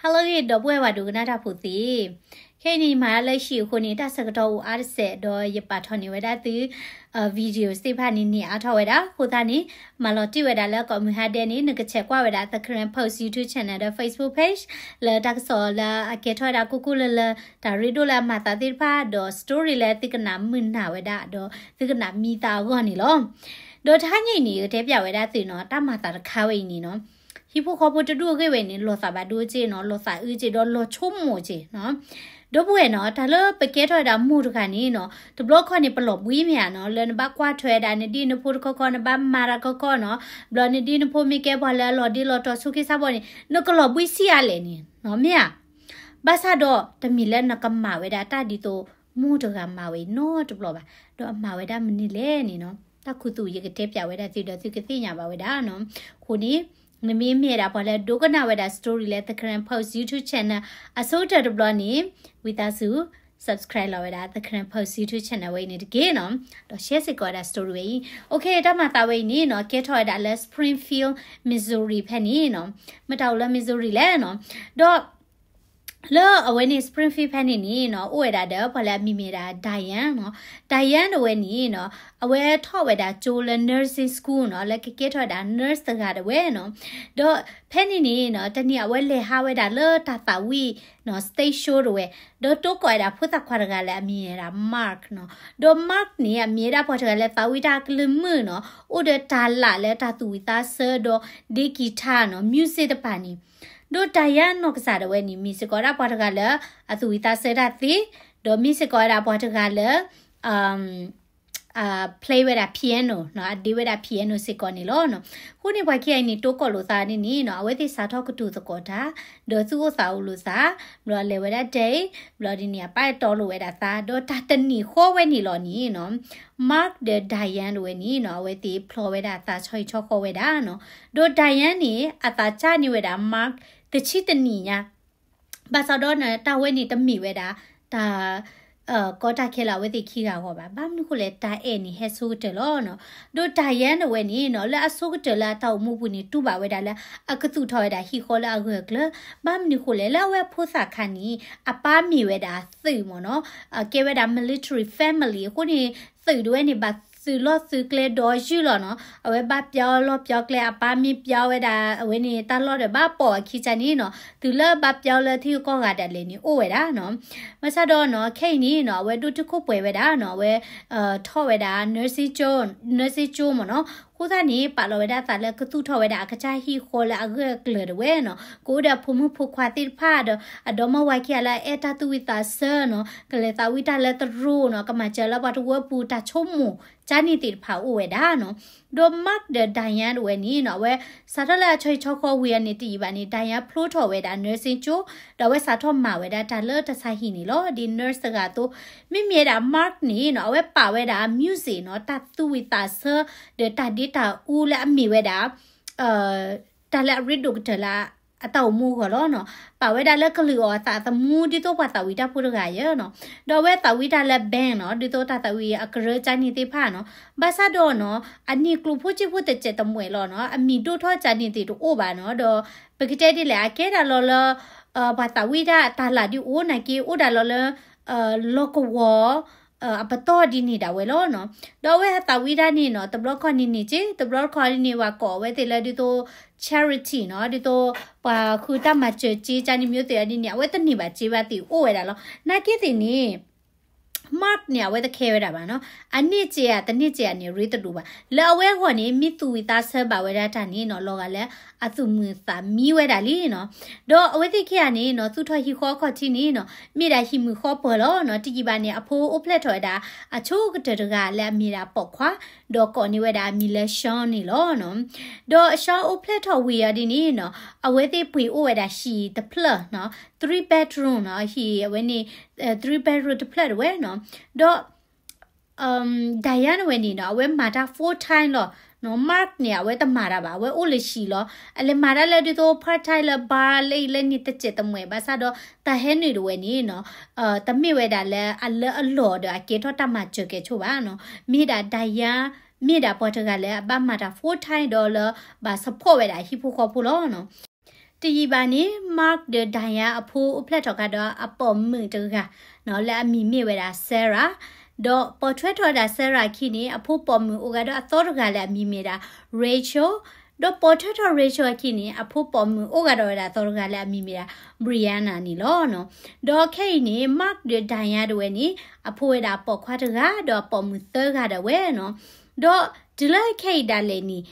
ဟါလၢအဂ့ၤ ဒီပုၢ်ဝဲၢ်ပှၤဒိကနၣ်တၢ်ဖိသ့ၣ်, ခဲအံၤန့ၣ် မၤတၢ်လၢဟံၣ်အဃိန့ၣ် တၢ်ဆၢကတီၢ်အိၣ်အါတစဲး ဒီးယပာ်ထီၣ်န့ၢ်ဝဲဒၣ်သု videos သ့ၣ်တဖၣ်န့ၣ် န့ၢ်အါထီၣ်ဝဲဒၣ်. အဃိသတးန့ၣ် မၤလီၤတံၢ်ဝဲဒၣ်လၢကိးမုၢ်ဟါဒဲးန့ၣ် နကဆဲးကွၢ်ဝဲဒၣ် The Karen Post YouTube channel ဒီး Facebook page လၢတၢ်ကစီၣ်လၢအကဲထီၣ်ဝဲဒၣ်ကိၢ်ကိၢ်လၢၤလၢၤ တၢ်ရ့ဒိၣ်လၢအမၤသးသ့ၣ်တဖၣ် ဒီး story လၢသုကနၣ်မုာ်နၢ်ဝဲဒၣ် ဒီးသုကနၣ်မံသးအဂီၢ်န့ၣ်လီၤ. ဒီးတဟါညါအံၤန့ၣ် ယကတဲပၠးဝဲဒၣ်သုနီၤ တၢ်မၤသးတခါဝဲအံၤန့ၣ်နီၤ ဟံၣ်ဖိဃီဖိတဒူၣ်အဂ့ၢ်ဝဲအံၤန့ၣ် လီၤသးဘၣ်ဒိက့ၢ်နီၤ လီၤသးအုးက့ၢ် ဒီးလီၤဆိကမိၣ်က့ၢ်နီၤ. ဒီပုၢ်ဝဲၢ်နီၤ တၢ်လၢပကဲထီၣ်ဝဲဒၣ်မိၢ်တဂၤန့ၣ်နီၤ တဘျီခီန့ၣ် ပလီၤဘှံးမ့ၢ်ဧါနီၤ လၢနဘၣ်ကွၢ်ထွဲဝဲဒၣ်နဒ့နဖိတခီခီ နဘၣ်မၤတၢ်ခီခီနီၤ ဘျီနဒ့နဖိမ့ၢ်ကဲပှၤလၢအလီၤဒ့လီၤတီၤဆူက့ၢ်ဆၣ်ဘီန့ၣ် နကလီၤဘှံးဆံးအါလဲၣ်န့ၣ်နီၤ မ့ၢ်ဧါ. ဘၣ်ဆၣ်ဒီး တမ့ၢ်လၢနကမၤဝဲဒၣ်တၢ်ဒ်သိး မိၢ်တဂၤမၤဝဲအံၤနီတဘျီဘၣ်. ဒီးအမၤဝဲဒၣ်မနုၤလဲၣ်န့ၣ်နီၤ တၢ်ခူသူၣ်ယကတဲပၠးဝဲဒၣ်သုဒီးသုကသ့ၣ်ညါဘၣ်ဝဲဒၣ်နီၤ. အဃိန့ၣ် နမ့မ့ၢ်ဝဲဒၣ်ပှၤလၢဒိကနၣ်ဝဲဒၣ် story လၢ The Karen Post YouTube channel အဆိကတၢၢ်တဘျီန့ၣ် ဝံသးစူၤ subscribe လီၤဝဲဒၣ် The Karen Post YouTube channel ဝဲအံၤန့ၣ်တက့ၢ်နီၤ. ဒီး share စ့ၢ်ကီးဝဲဒၣ် story ဝဲအံၤ. Okay တၢ်မၤသးဝဲအံၤန့ၣ်နီၤ ကဲထီၣ်ဝဲဒၣ်လၢ Springfield Missouri ဖဲန့ၣ်နီၤ မ့ၢ်တၢ်အိၣ်လၢ Missouri လဲၣ်နီၤ. ဒီး လၢအဝဲန့ၣ် Springfield ဖဲန့ၣ်န့ၣ်နီၤ အိၣ်ဝဲဒၣ်ဒီး ပှၤလၢအမံၤမ့ၢ်ဒၣ် Diane နီၤ. Diane တဝဲန့ၣ်နီၤ အဝဲထီၣ်ဝဲဒၣ်ကၠိလၢ nursing school နီၤ လၢကကဲထီၣ်ဝဲဒၣ် nurse တဂၤတဝဲနီၤ. ဒီးဖဲန့ၣ်န့ၣ်နီၤ တနံၤအဝဲလဲၤဟးဝဲဒၣ်လၢတၢ်သးဝံၣ်နီၤ stage show တဝဲ ဒီးတိကိးဝဲဒၣ်ဖိသၣ်ခွါတဂၤလၢအမံၤမ့ၢ်ဒၣ် Mark နီၤ. ဒီး Mark န့ၣ် အမ့ၢ်ဝဲဒၣ်ပှၤတဂၤလၢသးဝံၣ်တၢ်ကလုၢ်မုာ်နီၤ အိၣ်ဒီးတၢ်လၢ်လၢတၢ်သူၣ်ဝံၣ်သးဆၢဒီးဒ့ကံၤထါနီၤ music တပၤန့ၣ် ဒီး Diane နီၢ်ကစၢ်ဒၣ်ဝဲန့ၣ် မ့ၢ်စ့ၢ်ကီးဝဲဒၣ်ပှၤတဂၤလၢ အသူၣ်ဝံၣ်သးဆၢတၢ်သ့, ဒီးမ့ၢ်စ့ၢ်ကီးဝဲဒၣ်ပှၤတဂၤလၢ အ play ဝဲဒၣ် piano နီၤ, အဒ့ဝဲဒၣ် piano စ့ၢ်ကီးန့ၣ်လီၤနီၤ. အဃိန့ၣ် ပှၤခံဂၤအံၤန့ၣ် တိကိးလိာ်သးန့ၣ်န့ၣ်နီၤ, အဝဲသ့ၣ်စးထီၣ်ကတိၤသကိးတၢ်, ဒီးသူၣ်အိၣ်သးအိၣ်လိာ်သး, ဘျီလဲၤဝဲဒၣ် date, ဘျီဒ်န့ၣ် အပၢ်အဲၣ်တီလိာ်ဝဲဒၣ်သး, ဒီးတၢ်တနံၤဃီဝဲန့ၣ်လီၤန့ၣ်နီၤ, Mark ဒီး Diane တဝဲန့ၣ်နီၤ, အဝဲသ့ၣ်ဖျီဝဲဒၣ်အသးဆီဟံၣ်ဆီဃီဝဲဒၣ်နီၤ. ဒီး Diane န့ၣ် အသးစၢ်န့ၢ်ဝဲဒၣ် Mark တဆံတနံၣ်ညါ ဘၣ်ဆၣ်ဒီးန့ၣ် တၢ်ဝဲန့ၣ်တမ့ၢ်ဝဲဒၣ် တၢ် ကီတၢ်ခဲလၢာ်အဝဲသ့ၣ်ခံဂၤအဂီၢ်ဘၣ်. ဘၣ်မနုၤဃိလဲၣ် တၢ်အဲၣ်န့ၣ်ဟဲဆိကတၢၢ်လီၤနီၤ. ဒီး Diane တဝဲန့ၣ်နီၤ, လၢအဆိကတၢၢ်လၢအတၢ်အိၣ်မူပူၤန့ၣ် တူၢ်ဘၣ်ဝဲဒၣ်လၢ အကသူၣ်ထီၣ်ဝဲဒၣ်ဟံၣ်ဃီလၢအဂၢၢ်အကျၢၤ, ဘၣ်မနုၤဃိလဲၣ် လၢအဝဲအဖိသၣ်ခါန့ၣ် အပၢ်မ့ၢ်ဝဲဒၣ်သုးမ့ၢ်နီၤ, ကဲဝဲဒၣ် military family အဃိန့ၣ် သုးတဝဲန့ၣ် ဘၣ်သုးလီၢ်သုးကျဲဒီးယုၢ်လီၤနီၤ. အဝဲဘၣ်ပျီလီၢ်ပျီကျဲ အပၢ်မ့ၢ်ပျီဝဲဒၣ် အဝဲန့ၣ် တၢ်လီၢ်ဒီးဘၣ်ပိာ်အခံကၢ်န့ၣ်နီၤ, သုးလၢဘၣ်ပျီလၢထံဂုၤကီၢ်ဂၤဒၣ်လဲာ်န့ၣ် အိၣ်ဝဲဒၣ်နီၤ. ဘၣ်ဆၣ်ဒီးနီၤ ခဲအံၤန့ၣ်နီၤ အဝဲဒိၣ်တုာ်ခိၣ်ပှဲၤဝဲဒၣ်နီၤ, အဝဲ ထီၣ်ဝဲဒၣ် nursing ကၠိ nursing ကၠိမ့ၢ်နီၤ. အဃိသတးန့ၣ် ပာ်လီၤဝဲဒၣ်အသးလၢကသူၣ်ထီၣ်ဝဲဒၣ်အကစၢ်ဟံၣ်ဃီလၢအဂၢၢ်အကျၢၤတဝဲနီၤ, ကအိၣ်ဒီးအဖိမုၣ်ဖိခွါသ့ၣ်တဖၣ်ဒီး အဒီမါဝၤခံဂၤလၢအအဲၣ်တၢ်သူၣ်ဝံၣ်သးဆၢနီၤ, ကလဲၤသးဝံၣ်တၢ်လၢတရူးနီၤ, ကမၤစၢၤလၢပှၤတဝၢပူၤတၢ်ဆိကမိၣ် ကၢ်န့ၣ်သ့ၣ်တဖၣ်အိၣ်ဝဲဒၣ်နီၤ. ဒီး Mark ဒီး Diane တဝဲန့ၣ်နီၤ, အဝဲစးထီၣ်လၢအဆီဟံၣ်ဆီဃီဝံၤအီၤန့ၣ် တယံာ်ဘၣ်န့ၣ် Diane ဖျိထီၣ်ဝဲဒၣ် nursing ကၠိ, ဒီးအဝဲစးထီၣ်မၤဝဲဒၣ်တၢ်လၢတၢ်ဆါဟံၣ်န့ၣ်လီၤ. ဒ် nurse တဂၤအသိး, မ့မ့ၢ်ဝဲဒၣ် Mark န့ၣ်နီၤ, အဝဲပာ်ဝဲဒၣ် music နီၤ, တၢ်သူၣ်ဝံၣ်သးဆၢ ဒီးတၢ်ဒ့တၢ်အူလၢအမ့ၢ်ဝဲဒၣ် တၢ်လၢအရ့ဒိၣ်ကတၢၢ်လၢအတၢ်အိၣ်မူအဂီၢ်လီၤနီၤ. ပာ်ဝဲဒၣ်လၢကလုၢ်အီၣ်အသးသမူ ဒ်သိးပှၤသးဝံၣ်တၢ်ဖိတဂၤအံၤနီၤ. ဒီးအဝဲသးဝံၣ်တၢ်လၢ band နီၤ, ဒ်သိးတၢ်သးဝံၣ်အကရၢကၢ်န့ၣ်သ့ၣ်တဖၣ်နီၤ. ဘၣ်ဆၣ်ဒီးနီၤ, အန့ၣ်ကျိၣ်ဖိစ့ဖိတစဲးတမှဲာ်လီၤနီၤ, အမံၤဒိၣ်ထီၣ်ကၢ်န့ၣ်သ့ၣ်တအိၣ်ဘၣ်နီၤ. ဒီးပကတဲဒ်လဲၣ် အကဲဒၣ်လီၤလၢ ပှၤသးဝံၣ်တၢ်တၢ်လၢ်ဒ်အိၣ်နာ်က့ အိၣ်ဒၣ်လီၤလၢ လီၢ်ကဝီၤ အပတီၢ်ဒ်န့ၣ်ဒၣ်ဝဲလီၤနီၤ. ဒီးအဝဲသးဝံၣ်တၢ်န့ၣ်နီၤ, တဘျီခီန့ၣ်န့ၣ်က့, တဘျီခီန့ၣ်န့ၣ် ပှၤကိးအဝဲသ့ၣ်လၢဒ်သိး charity နီၤ, ဒ်သိး ပှၤဃုတၢ်မၤစၢၤစ့ကၢ်န့ၣ် မ့ၢ်သ့ၣ်အဒ်န့ၣ် အဝဲတန့ၢ်ဘၣ်စ့ဘၣ်သ့ၣ်အိၣ်ဝဲဒၣ်လီၤ. နာ်က့သ့ၣ်န့ၣ် Mark န့ၣ် အဝဲတခဲဝဲဒၣ်ဘၣ်နီၤ. အန့ၢ်စ့ဧါ တန့ၢ်စ့ဧါန့ၣ် ရ့တဒိၣ်ဘၣ်. လၢအဝဲအဂီၢ်န့ၣ် မ့ၢ်သူၣ်ဝံၣ်သးဆၢဘၣ်ဝဲဒၣ်တၢ်န့ၣ်နီၤ, လီၤဂာ်လၢအသူၣ်မုာ်သးမံဝဲဒၣ်လံနီၤ. ဒီးအဝဲသ့ၣ်ခံဂၤန့ၣ်နီၤ, သူၣ်ထီၣ်ဟံၣ်ဃီအခီၣ်ထံးန့ၣ်နီၤ, မ့ၢ်ဒၣ်ဟံၣ်မုာ်ဃီပၢၤလီၤနီၤ. တယံာ်ဘၣ်န့ၣ် အဖိအိၣ်ဖျဲၣ်ထီၣ်ဝဲဒၣ် အဆိကတၢၢ်တဂၤလၢအမ့ၢ်ဒၣ်ပိာ်ခွါ, ဒီးကိးန့ၢ်ဝဲဒၣ်အမံၤလၢ Sean န့ၣ်လီၤနီၤ. ဒီး Sean အိၣ်ဖျဲၣ်ထီၣ်ဝံၤအီၤဒ်န့ၣ်နီၤ, အဝဲသ့ၣ်ပှ့ၤအိၣ်ဝဲဒၣ်ဟံၣ်တဖျၢၣ်နီၤ, three bedroom နီၤ, ဟံၣ်အဝဲန့ၣ် three bedroom တဖျၢၣ်တဝဲနီၤ. ဒီး Diane ဝဲန့ၣ်နီၤ, အဝဲမၤတၢ် full time လီၤနီၤ. Mark န့ၣ် အဝဲတမၤတၢ်ဘၣ်, အဝဲအိၣ်လၢဟံၣ်လီၤ. အလဲၤမၤတၢ်လၢဒ်သိး part time လၢ bar လၢအံၤလၢန့ၣ်တစဲးတမှဲာ်ဘၣ်ဆၣ်ဒီး တၢ်ဟဲနုာ်တဝဲန့ၣ်နီၤ, တမ့ၢ်ဝဲဒၣ်လၢအလၢအလီၢ်ဒီးအကဲထီၣ်တၢ်မၤစၢၤကဲဆိဘၣ်နီၤ. မ့ၢ်ဒၣ် Diane မ့ၢ်ဒၣ်ပှၤတဂၤလၢအဘၣ်မၤတၢ် full time ဒီးလၢ ဘၣ် support ဝဲဒၣ်ဟံၣ်ဖိဃီဖိလီၤနီၤ. တယံာ်ဘၣ်န့ၣ် Mark ဒီး Diane အဖိအိၣ်ဖျဲၣ်ထီၣ်ကဒီးအပိာ်မုၣ်တဂၤနီၤ လၢအမံၤမ့ၢ်ဝဲဒၣ် Sarah, ဒီးပိာ်ထွဲထီၣ်ဝဲဒၣ် Sarah အခံန့ၣ် အဖိပိာ်မုၣ်အိၣ်ကဒီးအသီတဂၤလၢအမံၤမ့ၢ်ဒၣ် Rachel, ဒီးပိာ်ထွဲထီၣ် Rachel အခံန့ၣ် အဖိပိာ်မုၣ်အိၣ်ကဒီးဝဲဒၣ်အသီတဂၤလၢအမံၤမ့ၢ်ဒၣ် Brianna န့ၣ်လီၤ. ဒီးခဲအံၤန့ၣ် Mark ဒီး Diane ဒၣ်ဝဲန့ၣ် အဖိဝဲဒၣ်အပိာ်ခွါတဂၤ ဒီးအပိာ်မုၣ်သၢဂၤဒၣ်ဝဲနီၤ. ဒီးတုၤလၢခဲအံၤဒၣ်လဲာ်န့ၣ်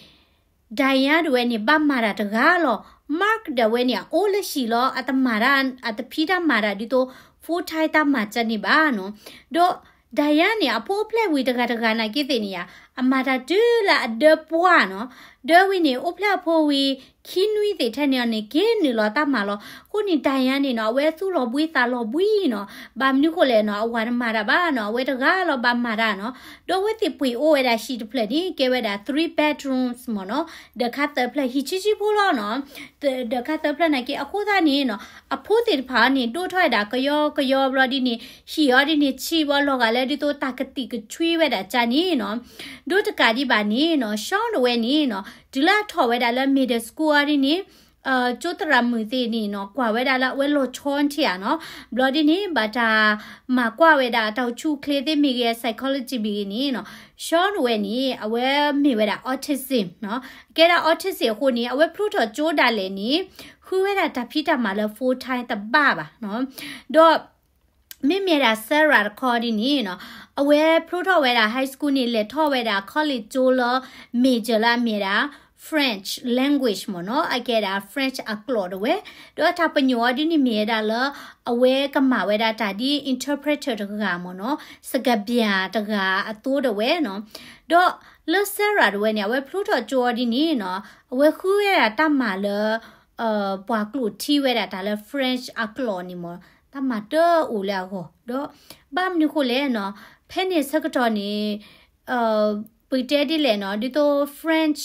Diane ဒၣ်ဝဲန့ၣ် ဘၣ်မၤတၢ်တဂၤလီၤ. Mark ဒၣ်ဝဲန့ၣ် အအိၣ်လၢဟံၣ်လီၤ, အတမၤတၢ်, အတဖံးတၢ်မၤတၢ်ဒ်သိး full time တၢ်မၤကန့ၣ်ဘၣ်နီၤ. ဒီး Diane န့ၣ် အဖိအိၣ်ဖျဲၣ်ဝံၤတဂၤတဂၤနာ်က့သ့ၣ်န့ၣ်ဧါ, အမၤတၢ်တုၤလၢအဒၢပှၢ်နီၤ. ဒၢဝံၤန့ၣ် အိၣ်ဖျဲၣ်အဖိဝံၤ ခံနွံသ့ၣ်ထဲန့ၣ်အီၤန့ၣ် က့ၤနုာ်လီၤတၢ်မၤလီၤ. အဃိန့ၣ် Diane န့ၣ်နီၤ အဝဲသူၣ်လီၤဘှံးသးလီၤဘှံးနီၤ. ဘၣ်မနုၤဃိလဲၣ်နီၤ, အဝၤတမၤတၢ်ဘၣ်နီၤ, အဝဲတဂၤလီၤဘၣ်မၤတၢ်နီၤ. ဒီးအဝဲသ့ၣ်ပှ့ၤအိၣ်ဝဲဒၣ်ဟံၣ်တဖျၢၣ်န့ၣ် ကဲဝဲဒၣ် three bedrooms မ့ၢ်နီၤ, ဒီးခါသၢဖျၢၣ် ဟံၣ်ဆံးဆံးဖိလီၤနီၤ. ဒီးခါသၢဖျၢၣ်နာ်က့ အဃိသတးန့ၣ်နီၤ အဖိသ့ၣ်တဖၣ်အီၤန့ၣ် ဒိၣ်ထီၣ်ဝဲဒၣ်ကယီကယီဘျီဒ်န့ၣ် ဟံၣ်အီၤဒ်န့ၣ် ဆံးဘၣ်လီၤဂာ်လၢဒ်သိးတၢ်ကသံၣ်ကဆွံဝဲဒၣ်ကန့ၣ်နီၤ. ဒီးတကးဒံးဘၣ်န့ၣ်နီၤ Sean ဒၣ်ဝဲန့ၣ်နီၤ တုၤလၢအထီၣ်ဝဲဒၣ်လၢ middle school အီၤဒ်န့ၣ် ကၠိသရၣ်မုၣ်သ့ၣ်န့ၣ်နီၤ ကွၢ်ဝဲဒၣ်လၢအဝဲလီၤဆီထံဧါနီၤ. ဘျီဒ်န့ၣ် ဘၣ်တၢ်မၤကွၢ်ဝဲဒၣ်တၢ်အိၣ်ဆူၣ်အိၣ်ချ့သ့ၣ်မ့ၢ်ဂ့ၤ psychology မ့ၢ်ဂ့ၤန့ၣ်နီၤ Sean ဒၣ်ဝဲန့ၣ် အဝဲမ့ၢ်ဝဲဒၣ် autism နီၤ. အကဲဒၣ် autism အဃိန့ၣ် အဝဲဖျိထီၣ်ကၠိဒၣ်လဲာ်န့ၣ် ဃုဝဲဒၣ်တၢ်ဖံးတၢ်မၤလၢ full time တဘၣ်ဘၣ်နီၤ. ဒီး မ့မ့ၢ်ဒၣ် Sarah တခီဒ်န့ၣ်နီၤ အဝဲဖျိထီၣ်ဝဲဒၣ် high school န့ၣ် လဲၤထီၣ်ဝဲဒၣ် college ကၠိလၢ major လၢအမ့ၢ်ဒၣ် French language မ့ၢ်နီၤ, အကဲဒၣ် French အကျိာ်ဒၣ်ဝဲ, ဒီးတၢ်ပညိၣ်အီၤဒ်န့ၣ်မ့ၢ်ဝဲဒၣ်လၢ အဝဲကမၤဝဲဒၣ်တၢ်ဒ် interpreter တဂၤမ့ၢ်နီၤ, စကားပြန်တဂၤအသိးဒၣ်ဝဲနီၤ. ဒီးလၢ Sarah ဒၣ်ဝဲန့ၣ် အဝဲဖျိထီၣ်ကၠိအီၤဒ်န့ၣ်နီၤ အဝဲဃုဝဲဒၣ်တၢ်မၤလၢ ပှၤကျိာ်ထံဝဲဒၣ်တၢ်လၢ French အကျိာ်န့ၣ်မ့ၢ် တၢ်မၤတအိၣ်လၢအဂီၢ်, ဒီးဘၣ်မနုၤဃိလဲၣ်နီၤ, ဖဲန့ၣ်ဆၢကတီၢ်န့ၣ် ပကတဲဒ်လဲၣ်နီၤ, ဒ်သိး French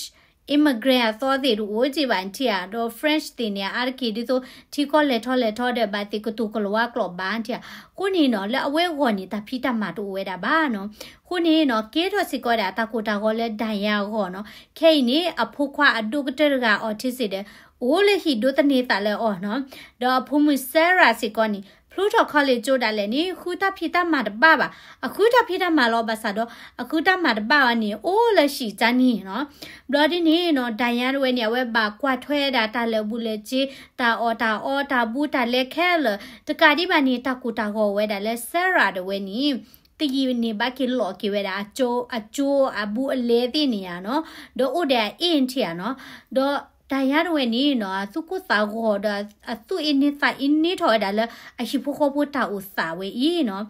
immigrant အသီသ့ၣ်တအိၣ်က့ဘၣ်ထံၣ်ဧါ, ဒီး French သ့ၣ်န့ၣ် အါတက့ၢ်ဒ်သိး ထံကီၢ်လဲၤထီၣ်လဲၤထီဒီး ဘၣ်သ့ၣ်ကတိၤကလၤဝါကျိာ်ဘၣ်ထံၣ်ဧါ. အဃိန့ၣ်နီၤ လၢအဝဲအဂီၢ်န့ၣ် တၢ်ဖံးတၢ်မၤတအိၣ်ဝဲဒၣ်ဘၣ်နီၤ. အဃိန့ၣ်နီၤ ကဲထီၣ်စ့ၢ်ကီးဝဲဒၣ်တၢ်ကိၢ်တၢ်ဂီၤလၢ Diane အဂီၢ်နီၤ. ခဲအံၤန့ၣ် အဖိခွါအဒိၣ်ကတၢၢ်တဂၤ autistic ဒီး အိၣ်လၢဟံၣ်ဒိးသန့ၤသးလၢအီၤနီၤ. ဒီးအဖိမုၣ် Sarah စ့ၢ်ကီးန့ၣ် ဖျိထီၣ် college ကၠိဒၣ်လဲာ်န့ၣ် ဃုတၢ်ဖံးတၢ်မၤတဘၣ်ဘၣ်. အဃုတၢ်ဖံးတၢ်မၤလီၤ ဘၣ်ဆၣ်ဒီး အဃုတၢ်မၤတဘၣ်အီၤန့ၣ် အိၣ်လၢဟံၣ်ကန့ၣ်နီၤ. ဘျီဒ်န့ၣ်နီၤ Diane ဒၣ်ဝဲန့ၣ် အဝဲဘၣ်ကွၢ်ထွဲဒၣ်တၢ်လၢာ်ဘူၣ်လၢာ်စ့, တၢ်အီၣ်တၢ်အီ တၢ်ဘူးတၢ်လဲခဲလၢာ်, တကးဒံးဘၣ်န့ၣ် တၢ်ကိၢ်တၢ်ဂီၤအိၣ်ဝဲဒၣ်လၢ Sarah ဒၣ်ဝဲန့ၣ် တယံာ်န့ၣ် ဘၣ်က့ၤလီၤက့ၤဝဲဒၣ် အကၠိ အဘူးအလဲသ့ၣ်န့ၣ်ဧါနီၤ, ဒီးအိၣ်ဒီးအအ့ၣ်ထံၣ်ဧါနီၤ, ဒီး Diane ဒၣ်ဝဲန့ၣ်နီၤ အသူၣ်ကိၢ်သးဂီၤဒီး အသူၣ်အ့န့သးအ့န့ထီၣ်ဝဲဒၣ်လၢ အဟံၣ်ဖိဃီဖိတၢ်အိၣ်သးဝဲအံၤနီၤ,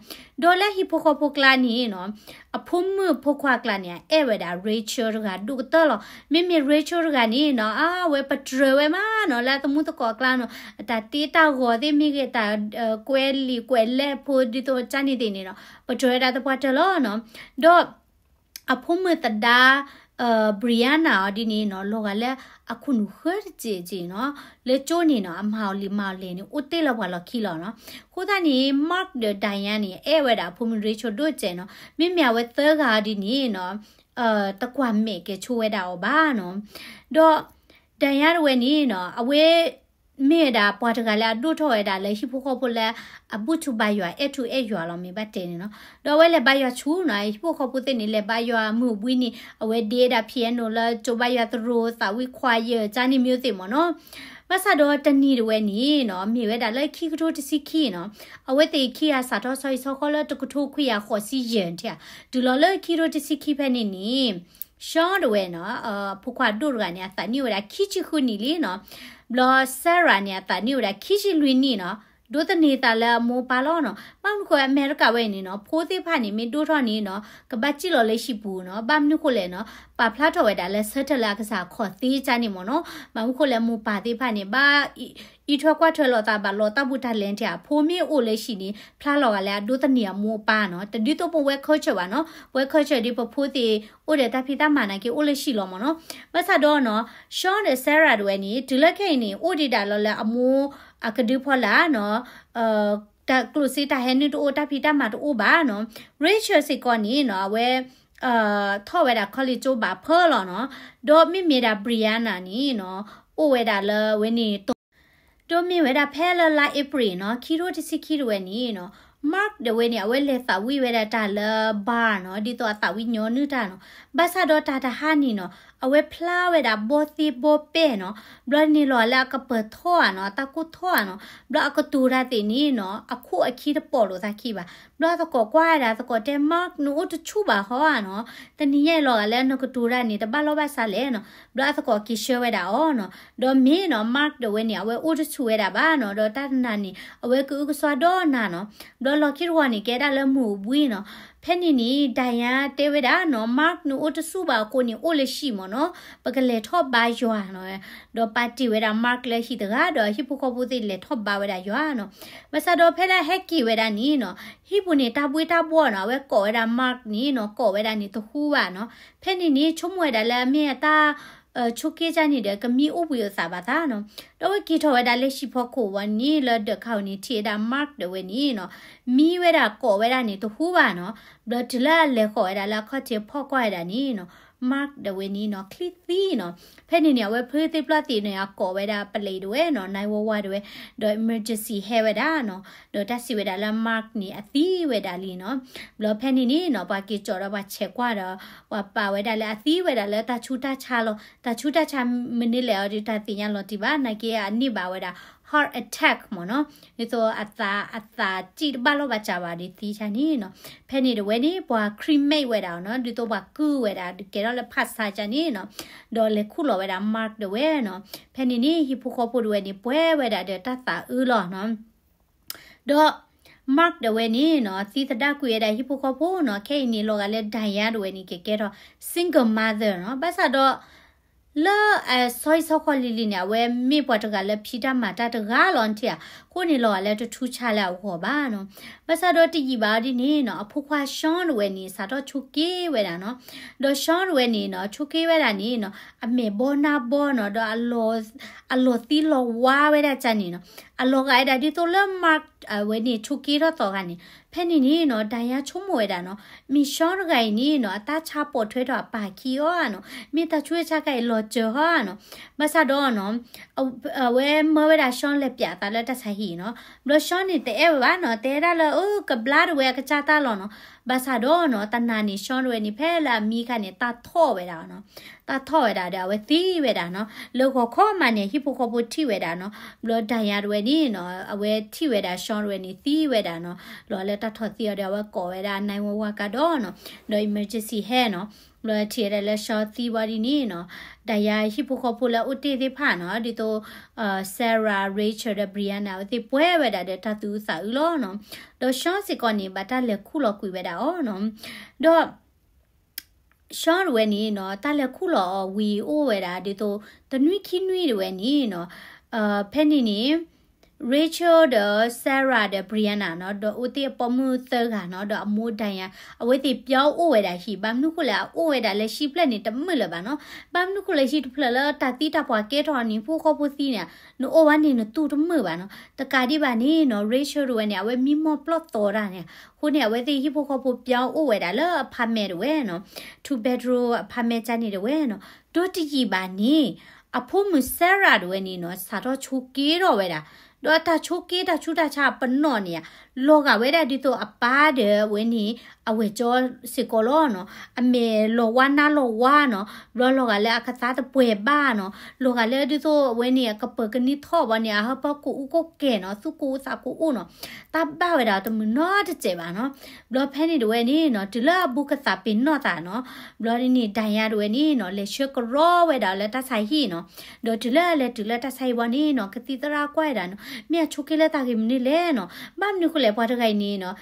ဒီးလၢဟံၣ်ဖိဃီဖိကျါန့ၣ်နီၤ အဖိမုၣ်ဖိခွါကျါန့ၣ် အအဲၣ်ဝဲဒၣ် Rachel တဂၤဒိၣ်ကတၢၢ်လီၤ. မ့မ့ၢ် Rachel တဂၤန့ၣ်နီၤ အဝဲပတြၢၤဝဲမးနီၤ လၢအသမူသကိးကျါနီၤ အတၢ်တ့တၢ်ဂီၤသ့ၣ်မ့ၢ်ဂ့ၤ တၢ်ကွဲးလံာ်ကွဲးလဲၢ်ဖိဒ်သိးကန့ၣ်သ့ၣ်န့ၣ်နီၤ ပတြၢၤဝဲဒၣ်သပှၢ်တၢၢ်လီၤနီၤ, ဒီး အဖိမုၣ်သဒါ Brianna အီၤဒ်န့ၣ်နီၤ လီၤဂာ်လၢအခိၣ်နူာ်ဃၢတစဲးက့နီၤ, လၢကၠိန့ၣ်နီၤ အမၤအီၤလံာ်မၤအီၤလဲၣ်န့ၣ် အိၣ်တ့ၢ်လၢပှၤလီၢ်ခံလီၤနီၤ. အဃိသတးန့ၣ် Mark ဒီး Diane န့ၣ် အဲၣ်ဝဲဒၣ်အဖိမုၣ် Rachel ဒိၣ်စဲးနီၤ, မ့မ့ၢ်အဝဲသၢဂၤအီၤဒ်န့ၣ်နီၤ တကွၢ်မဲာ်ကဲၤဆိဝဲဒၣ်အီၤဘၣ်နီၤ, ဒီး Diane ဒၣ်ဝဲန့ၣ်နီၤ အဝဲ မ့ၢ်ဝဲဒၣ်ပှၤတဂၤလၢအဒိၣ်ထီၣ်ဝဲဒၣ်လၢဟံၣ်ဖိဃီဖိလၢ အဘူၣ်ထီၣ်ဘါယွၤ အဲၣ်ထူအဲၣ်ယွၤလီၤ မ့ၢ်ဘၣ်တဲန့ၣ်နီၤ, ဒီးအဝဲလဲၤဘါယွၤဆူၣ်နီၤ, ဟံၣ်ဖိဃီဖိသ့ၣ်န့ၣ် လဲၤဘါယွၤမုၢ်ဘှံးန့ၣ် အဝဲဒ့ဒၣ် piano လၢကၠိဘါယွၤသရိာ်သးဝံၣ် choir ကန့ၣ်မ့ၢ်သ့ၣ်မ့ၢ်နီၤ, ဘၣ်ဆၣ်ဒီးတနံၤဒၣ်ဝဲန့ၣ်နီၤ မ့ၢ်ဝဲဒၣ်လၢခံကထိတဆံခံနီၤ, အဝဲသ့ၣ်ခံဂၤစးထီၣ်ဆီဟံၣ်ဆီဃီလၢတကထိခွံကယၤဃိးဆံယဲၢ်ထံၣ်ဧါ, တုၤလီၤလၢခံကထိတဆံခံဖဲန့ၣ်န့ၣ် Sean ဒၣ်ဝဲနီၤ ဖိခွါဒိၣ်တဂၤန့ၣ် အသးနံၣ်အိၣ်ဝဲဒၣ်ခံဆံဃုနံၣ်လံနီၤ, ဘျီ Sarah န့ၣ် အသးနံၣ်အိၣ်ဝဲဒၣ်ခံဆံလွံၢ်နံၣ်နီၤ, ဒိးသန့ၤသးလၢအမိၢ်အပၢ်လီၤနီၤ, ဘၣ်မနုၤဃိအမဲရကၤဝဲအံၤန့ၣ်နီၤ ဖိသ့ၣ်တဖၣ်န့ၣ် မ့ၢ်ဒိၣ်ထီၣ်န့ၣ်နီၤ ကဘၣ်စံၣ်လီၤလၢဟံၣ်ပူၤနီၤ, ဘၣ်မနုၤဃိလဲၣ်နီၤ ပာ်ဖျါထီၣ်ဝဲဒၣ်လၢဆၢထၢၣ်လၢအကစၢ်ခီၣ်သ့ကန့ၣ်မ့ၢ်နီၤ, ဘၣ်မနုၤဃိလဲၣ်မိၢ်ပၢ်သ့ၣ်တဖၣ်န့ၣ် ဘၣ် အံးထွဲကွၢ်ထွဲလိာ်သးဘၣ်လီၤတၢ်ဘူးတၢ်လဲၤထံၣ်ဧါ, ဖိမ့ၢ်အိၣ်လၢဟံၣ်န့ၣ် ဖျါလီၤဂာ်လၢအဒိးသန့ၤအမိၢ်အပၢ်နီၤ, တဒ်သိးပဝဲ culture ဘၣ်နီၤ, ပဝဲ culture ဒ်ပဖိသ့ၣ် အိၣ်ဒီးတၢ်ဖံးတၢ်မၤနာ်က့ အိၣ်လၢဟံၣ်လီၤမ့ၢ်နီၤ, ဘၣ်ဆၣ်ဒီးနီၤ Sean ဒီး Sarah ဒၣ်ဝဲန့ၣ် တုၤလၢခဲအံၤန့ၣ် အိၣ်ဒံးဒၣ်လီၤလၢအမိၢ်အကဒုဖီလာ်နီၤ, တၢ်ကျိၣ်စ့တၢ်ဟဲနုာ်တအိၣ် တၢ်ဖံးတၢ်မၤတအိၣ်ဘၣ်နီၤ, Rachel စ့ၢ်ကီးန့ၣ်နီၤ အဝဲ ထီၣ်ဝဲဒၣ် college ကၠိဘၣ်ဖၢလီၤနီၤ, ဒီးမ့မ့ၢ်ဒၣ် Brianna န့ၣ်နီၤ အိၣ်ဝဲဒၣ်လၢဝဲန့ၣ် ဒီးမ့ၢ်ဝဲဒၣ်ဖဲလၢလါအ့ဖြ့ၣ်နီၤ ခံထိတဆံခံတဝဲန့ၣ်နီၤ Mark ဒၣ်ဝဲန့ၣ် အဝဲလဲၤသးဝံၣ်ဝဲဒၣ်တၢ်လၢ bar နီၤ ဒ်သိးအသးဝံၣ်ညီနုၢ်တၢ်နီၤ. ဘၣ်ဆၣ်ဒီးတၢ်တဟါန့ၣ်နီၤ အဝဲဖျါဝဲဒၣ်ဘီသ့ဘီပဲၢ်နီၤ. ဘျီန့ၣ်လီၤလၢအကပၢၤထီၣ်ဧါနီၤ အတၢ်ကိၢ်ထီၣ်ဧါနီၤ. ဘျီအကတိၤတၢ်သ့ၣ်န့ၣ်နီၤ အခိၣ်အခံတပိာ်လိာ်သးခံဘၣ်. ဘျီအသကိးကွၢ်ဝဲဒၣ် သကိးတဲ Mark နအိၣ်တဆူၣ်ဘၣ်ဟီဧါနီၤ. တနံၤညါအံၤလီၤဂာ်လၢနကတိၤတၢ်န့ၣ် တဘၣ်လီၢ်ဘၣ်စးလဲၣ်နီၤ. ဘျီအသကိးက့ၤဆှၢဝဲဒၣ်အီၤနီၤ. ဒီးမ့ၢ်နီၤ Mark ဒၣ်ဝဲန့ၣ် အဝဲအိၣ်တဆူၣ်ဝဲဒၣ်ဘၣ်နီၤ. ဒီးတၢ်တနၤန့ၣ် အဝဲကအုကစွါဒီးနၤနီၤ. ဘျီလီၢ်ခံတဂီၤန့ၣ် ကဲဒၣ်လၢမုၢ်အိၣ်ဘှံးနီၤ. ဖဲန့ၣ်န့ၣ် Diane တဲဝဲဒၣ်နီၤ Mark နအိၣ်တဆူၣ်ဘၣ်အဃိန့ၣ် အိၣ်လၢဟံၣ်မ့ၢ်နီၤ ပကလဲၤထီၣ်ဘါယွၤနီၤ. ဒီးပာ်တ့ၢ်ဝဲဒၣ် Mark လၢဟံၣ်တဂၤ ဒီးဟံၣ်ဖိဃီဖိသ့ၣ်လဲၤထီၣ်ဘါဝဲဒၣ်ယွၤနီၤ. ဘၣ်ဆၣ်ဒီးဖဲလၢအဟဲက့ၤဝဲဒၣ်န့ၣ်နီၤ ဟံၣ်ပူၤန့ၣ် တၢ်ဘှ့တၢ်ဘှီၣ်နီၤ အဝဲကိးဝဲဒၣ် Mark န့ၣ်နီၤ ကိးဝဲဒၣ်န့ၣ်တဟူဘၣ်နီၤ. ဖဲန့ၣ်န့ၣ် ဆိကမိၣ်ဝဲဒၣ်လၢအမ့ၢ်အတၢ် ဆိးက့ကၢ်န့ၣ်ဒီး ကမံအိၣ်ဘှံးအိၣ်သးဘၣ်သးနီၤ. ဒီးအဝဲက့ၤထီၣ်ဝဲဒၣ်လၢဟံၣ်ဖီခိၣ်ဝံၤန့ၣ် လၢဒၢးခါအံၤန့ၣ် ထံၣ်ဝဲဒၣ် Mark ဒၣ်ဝဲန့ၣ်နီၤ မံဝဲဒၣ်ကိးဝဲဒၣ်န့ၣ်တဟူဘၣ်နီၤ. ဘျီတုၤလၢအလဲၤဃီၤဝဲဒၣ်လၢအခီၣ်ထံးဖီၣ်ကွၢ်ဝဲဒၣ်န့ၣ်နီၤ Mark ဒၣ်ဝဲန့ၣ်နီၤ ချံသံနီၤ. ဖဲန့ၣ်န့ၣ် အဝဲဖုသ့ၣ်ပျီသ့ၣ်န့ၣ် အကိးဝဲဒၣ်ပလံးဒၣ်ဝဲနီၤ nine one one ဒၣ်ဝဲ ဒီး emergency ဟဲဝဲဒၣ်နီၤ. ဒီးတၢ်စံးဝဲဒၣ်လၢ Mark န့ၣ် အသံဝဲဒၣ်လံနီၤ. ဘျီဖဲန့ၣ်န့ၣ်နီၤ ပှၤက့ၤကၠီၤဒီးပှၤဆဲးကွၢ်ဒီး ပှၤပာ်ဝဲဒၣ်လၢအသံဝဲဒၣ်လၢတၢ်ဆူးတၢ်ဆါလီၤ. တၢ်ဆူးတၢ်ဆါမနုၤလဲၣ်အီၤဒီး တၢ်သ့ၣ်ညါလီၤတံၢ်ဘၣ် နာ်က့အန့ၢ်ဘၣ်ဝဲဒၣ် heart attack မ့ၢ်နီၤ. ဒ်သိးအသး အသးစံၣ်တဘၣ်လီၢ်ဘၣ်စးဘၣ်ဒီးသံဆါန့ၣ်နီၤ. ဖဲန့ၣ်ဒၣ်ဝဲန့ၣ် ပှၤ cremate ဝဲဒၣ်အီၤနီၤ ဒ်သိးပှၤကုၢ်ဝဲဒၣ် ဒုးကဲထီၣ်လၢဖးဆါကၢ်န့ၣ်နီၤ. ဒီးလဲၤခူၣ်လီၤဝဲဒၣ် Mark ဒၣ်ဝဲနီၤ. ဖဲန့ၣ်န့ၣ် ဟံၣ်ဖိဃီဖိဒၣ်ဝဲန့ၣ် ပှဲၤဝဲဒၣ်ဒီးတၢ်သးအုးလီၤနီၤ. ဒီး Mark ဒၣ်ဝဲန့ၣ်နီၤ သံသဒၣ်ကွံာ်ဝဲဒၣ်ဟံၣ်ဖိဃီဖိနီၤ. ခဲအံၤန့ၣ် လီၤဂာ်လၢ Diane ဒၣ်ဝဲန့ၣ် ကကဲထီၣ် single mother နီၤ. ဘၣ်ဆၣ်ဒီး လၢအဆီဟံၣ်ဆီဃီလံၤလံၤန့ၣ် အဝဲမ့ၢ်ပှၤတဂၤလၢဖံးတၢ်မၤတၢ်တဂၤလီၤထံၣ်ဧါ. အဃိန့ၣ် လီၤဂာ်လၢတထူးဆါလၢအဂီၢ်ဘၣ်နီၤ. ဘၣ်ဆၣ်ဒီးတယံာ်ဘၣ်အီၤဒ်န့ၣ်နီၤ အဖိခွါ Sean ဒၣ်ဝဲန့ၣ် စးထီၣ်ဆိးက့ဝဲဒၣ်နီၤ. ဒီး Sean ဒၣ်ဝဲန့ၣ်နီၤ ဆိးက့ဝဲဒၣ်န့ၣ်နီၤ အမဲာ်ဘီနါဘီနီၤ ဒီး အလီၤသံလီၤဝါဝဲဒၣ်ကၢ်န့ၣ်နီၤ. အလီၤဂာ်ဝဲဒၣ်ဒ်သိးလၢ Mark ဝဲန့ၣ် ဆိးက့ထီၣ်သီဂၤန့ၣ်. ဖဲန့ၣ်န့ၣ်နီၤ Diane ဆိကမိၣ်ဝဲဒၣ်နီၤ မ့ၢ် Sean တဂၤအံၤန့ၣ်နီၤ အတၢ်ဆါပိာ်ထွဲထီၣ်အပၢ်ခံအီၤဧါနီၤ. မ့ၢ်တၢ်ဆူးတၢ်ဆါခါအံၤလီၤစၢၤဟီဧါနီၤ. ဘၣ်ဆၣ်ဒီးနီၤ အဝဲမၢဝဲဒၣ် Sean လဲၤပျးအသးလၢတၢ်ဆါဟံၣ်နီၤ. ဘျီ Sean န့ၣ် တအဲၣ်ဝဲဘၣ်နီၤ တဲဒၣ်လၢ အၢ ကဘျါဒၣ်ဝဲအကစၢ်တၢ်လီၤနီၤ. ဘၣ်ဆၣ်ဒီးနီၤ တနၤန့ၣ် Sean ဒၣ်ဝဲန့ၣ် ဖဲလၢအမံခါန့ၣ် တၢ်ထီၣ်ဝဲဒၣ်နီၤ. တၢ်ထီၣ်ဝဲဒၣ်ဒီး အဝဲသံဝဲဒၣ်နီၤ. လၢဂီၤခီမးန့ၣ် ဟံၣ်ဖိဃီဖိထံၣ်ဝဲဒၣ်နီၤ. ဘျီ Diane ဒၣ်ဝဲန့ၣ်နီၤ အဝဲထံၣ်ဝဲဒၣ် Sean ဒၣ်ဝဲန့ၣ် သံဝဲဒၣ်နီၤ. လီၤလၢတၢ်ထီၣ်သံအီၤဒီး အဝဲကိးဝဲဒၣ် nine one one ကဒီးနီၤ. ဒီး emergency ဟဲနီၤ. ဘျီထံၣ်ဝဲဒၣ်လၢ Sean သံဘၣ်ဒ်န့ၣ်နီၤ Diane ဟံၣ်ဖိဃီဖိလၢအအိၣ်တ့ၢ်သ့ၣ်တဖၣ်နီၤ ဒ်သိး Sarah, Rachel ဒီး Brianna အဝဲသ့ၣ်ပှဲၤဝဲဒၣ်ဒီးတၢ်သူၣ်အုးသးအုးလီၤနီၤ. ဒီး Sean စ့ၢ်ကီးန့ၣ် ဘၣ်တၢ်လဲၤခူၣ်လီၤကွံာ်ဝဲဒၣ်အီၤနီၤ. ဒီး Sean ဒၣ်ဝဲန့ၣ်နီၤ တၢ်လဲၤခူၣ်လီၤအီၤဝံၤအိၣ်ဝဲဒၣ်ဒ်သိး တနွံခံနွံဒၣ်ဝဲန့ၣ်နီၤ ဖဲန့ၣ်န့ၣ် Rachel ဒီး Sarah ဒီး Brianna နီၤ ဒီးအိၣ်တ့ၢ်အပိာ်မုၣ်သၢဂၤနီၤ ဒီးအမိၢ် Diane အဝဲသ့ၣ်ပၠီအိၣ်ဝဲဒၣ်ဟံၣ် ဘၣ်မနုၤဃိလဲၣ် အအိၣ်ဝဲဒၣ်လၢဟံၣ်ဖျၢၣ်န့ၣ် တမုာ်လၢၤဘၣ်နီၤ. ဘၣ်မနုၤဃိလဲၣ် ဟံၣ်တဖျၢၣ်လၢတၢ်သံတၢ်ပှၢ်ကဲထီၣ်န့ၣ် ဟံၣ်ဖိဃီဖိသံန့ၣ် နအိၣ်ဝဲန့ၣ်နတူၢ်တမုာ်ဘၣ်နီၤ. တကးဒံးဘၣ်န့ၣ်နီၤ Rachel ဒၣ်ဝဲန့ၣ် အဝဲမံမီၢ်ပျီၢ်သီတၢ်န့ၣ် အဃိန့ၣ် အဝဲသ့ၣ်ဟံၣ်ဖိဃီဖိပၠီအိၣ်ဝဲဒၣ်လၢ apartment ဒၣ်ဝဲနီၤ two bedroom apartment ကၢ်န့ၣ်ဒၣ်ဝဲနီၤ. ဒီးတယံာ်ဘၣ်န့ၣ် အဖိမုၣ် Sarah ဒၣ်ဝဲန့ၣ်နီၤ စးထီၣ်ဆိးက့ထီၣ်ဝဲဒၣ် ဒီးအတၢ်ဆိးက့တၢ်ဆူးတၢ်ဆါအပနီၣ်န့ၣ် လီၤဂာ်ဝဲဒၣ်ဒ်သိးအပၢ်ဒၣ်ဝဲန့ၣ် အဝဲၢ်ကၠီစ့ၢ်ကီးလီၤနီၤ. အမဲာ်လီၤဝါနါလီၤဝါနီၤ ဘျီလီၤဂာ်လၢအကသါတပှဲၤဘၣ်နီၤ လီၤဂာ်လၢဒ်သိးအဝဲန့ၣ်အကပၢၤကန့ၢ်ထီၣ်ဘၣ်န့ၣ် အဟၢဖၢကိးအူကိးကဲၤနီၤ သူၣ်ကိးအူသးကိးအိၣ်နီၤ တၢ်ဘၣ်ဝဲဒၣ်တမုာ်နီတစဲးဘၣ်နီၤ. ဘျီဖဲန့ၣ်ဒၣ်ဝဲန့ၣ်နီၤ တုၤလၢအဘူးကသးပ့ၤနီၣ်သးနီၤ ဘျီန့ၣ် Diane ဒၣ်ဝဲန့ၣ်နီၤ လဲၤဆှၢကရီဝဲဒၣ်လၢတၢ်ဆါဟံၣ်နီၤ. ဒီးတုၤလၢအလဲၤတုၤလၢတၢ်ဆါဟံၣ်ဘၣ်န့ၣ်နီၤ ကသံၣ်သရၣ်ကွၢ်ဝဲဒၣ်နီၤ မ့ၢ်အဆိးက့လၢတၢ်ဂ့ၢ်မနုၤလဲၣ်နီၤ. ဘၣ်မနုၤဃိလဲၣ် ပှၤတဂၤအံၤန့ၣ်နီၤ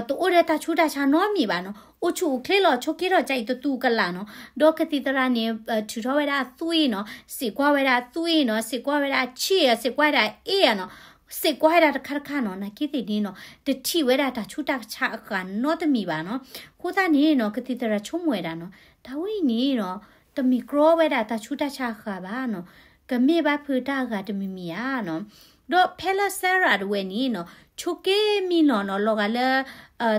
တအိၣ်ဒီးတၢ်ဆူးတၢ်ဆါနီတမံၤဘၣ်နီၤ အိၣ်ဆူၣ်အိၣ်ချ့လီၤ ဆိးက့ထီၣ်ကၢ်အံၤတတူၢ်ကလာ်နီၤ. ဒီးကသံၣ်သရၣ်န့ၣ် ထုးထီၣ်ဝဲဒၣ်အသွံၣ်နီၤ စံးကွၢ်ဝဲဒၣ်အသွံၣ်နီၤ စံးကွၢ်ဝဲဒၣ်အဆ့ၣ် စံးကွၢ်ဝဲဒၣ်အအ့ၣ်နီၤ စံးကွၢ်ဝဲဒၣ်တခါတခါနီၤ နာ်က့သ့ၣ်န့ၣ်နီၤ တထံၣ်ဝဲဒၣ်တၢ်ဆူးတၢ်ဆါအဃၢ်နီတမံၤဘၣ်နီၤ. အဃိသတးန့ၣ်နီၤ ကသံၣ်သရၣ်ဆိကမိၣ်ဝဲဒၣ်နီၤ တၢ်ဝဲအံၤန့ၣ်နီၤ တမ့ၢ်ကြီဝဲဒၣ်တၢ်ဆူးတၢ်ဆါအဃၢ်ဘၣ်နီၤ ကမ့ၢ်ဘၣ်ဖုးတၢ်အဂၤတမံၤမံၤဧါနီၤ. ဒီးဖဲလၢ Sarah ဒၣ်ဝဲန့ၣ်နီၤ ဆိးက့မံနီၤနီၤ လီၤဂာ်လၢ